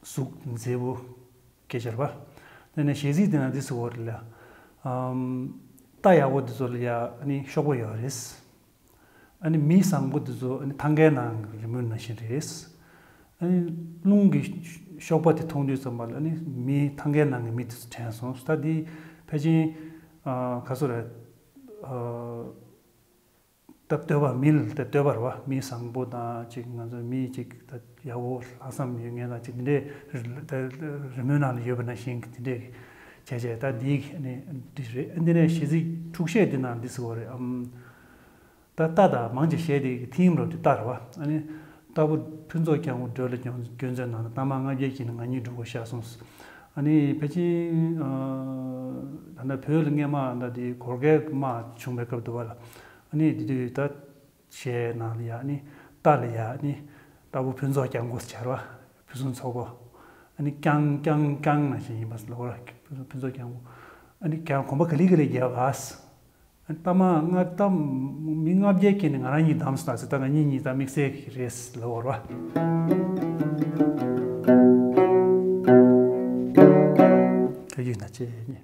གཟུགས་མཛེས་པོ་སྐད་ཆ་རེད་པ། དེ་ནས་གཞས་ཚིག་དེ་ན་འདི་ཟེར་བ་རེད་ལ། ཨམ་རྟ་ཡག་པོ་འདི་ཚོ་ལ་ཡ་ཨ་ནི་གཤོག་པ་ཡོད་རེད། ཨ་ནི་མི་བཟང་པོ་འདི་ཚོ་ཨ་ནི་ཐང་གའི་ནང་གི་རི་མོའི་ནང་བཞིན་རེད། ཨ་ནི་རླུང་གི་གཤོག་པ་དེ་མཐོང་དུས་ཙམ་པ་ལ་ཨ་ནི་མི་ཐང་གའི་ནང་གི་མི་དེ་ཚོ་དྲན་སོང་། ད་འདི་ཕལ་ཆེར་ཨ་ག་ཚོད་རེད། ཨ་ད་སྟོད་པ་མི་ལ་ད་སྟོད་པ་རེད་པ། མི་བཟང་པོ་དང་ཅིག་ང་ཚོ་མི་ཅིག་ད་ཡག་པོ་ལྷག་བསམ་ཡོད་མཁན་དང་ཅིག་འདི་འདྲའི་རི་ད་རི་མོའི་ནང་ལ་ཡོད་པ་ནང་བཞིན་གྱི་འདི་འདྲའི་བྱས་བྱས་ད་འདི་ནི་འདི་རེད། འདི་ནས་གཞས་ཚིག་འཁྲུག་གཞས་འདི་ནང་འདི་ཟེར་བ་རེད། ཨམ་ད་རྟ་དང་མང་ཆེ་བཤད་དེ་ཐིམ་རོ་དེ་རྟ་རེད་བ། ཨ་ནི་རྟ་ཕོ་ཕུན་ཚོགས་རྒྱལ་པོ་བགྲོད་ལ་སྐྱོན་སྐྱོན་ཚོད་ནང་ལ་རྟ་དམག་ལྔ་བརྒྱ་ཀྱི་ནང་ང་གཉིས་འགྲོ་དགོས་ཤག་གསུངས། ཨ་ནི་ཕལ་ཆེར་ཨ་ད་ལྟ་བོད་ལ་སྔས་མ་ད་དེ་གོར་ཁའི་དམག་བྱུང་བའི་སྐབས་དུ་བ་ལ་ཨ་ནི་དེ་དུས་ད་གཞས་ནང་ལ་ཡ་ཨ་ནི་རྟ་ལ་ཡ་ཨ་ནི་རྟ་ཕོ་ཕུན་ཚོགས་རྒྱལ་པོ་ཟེར་བ་ཕུན་སུམ་ཚོགས་པོ་ཨ་ནི་རྐྱང་རྐྱང་རྐྱང་ནང་བཞིན་ཡིན་པ་ལ་གོ་ར་ཕུན་ཚོགས་རྒྱལ་པོ་ཨ་ནི་རྐྱང་གོམ་པ་ག་ལེ་ག་ལེ་རྒྱབ་པ། རྟ་དམག་ལྔ་རྟ་མི་ལྔ་བརྒྱ་སྐྱེས་ནས་ང་རང་གཉིས་བདམས་སོང་ཟེར། ད་ང་གཉིས་གཉིས་ད་དམིགས་བསལ་གྱི་རེད་ལབ་བར་བ། ཁ་ཡུད་ན་ཅེས་ཉེ།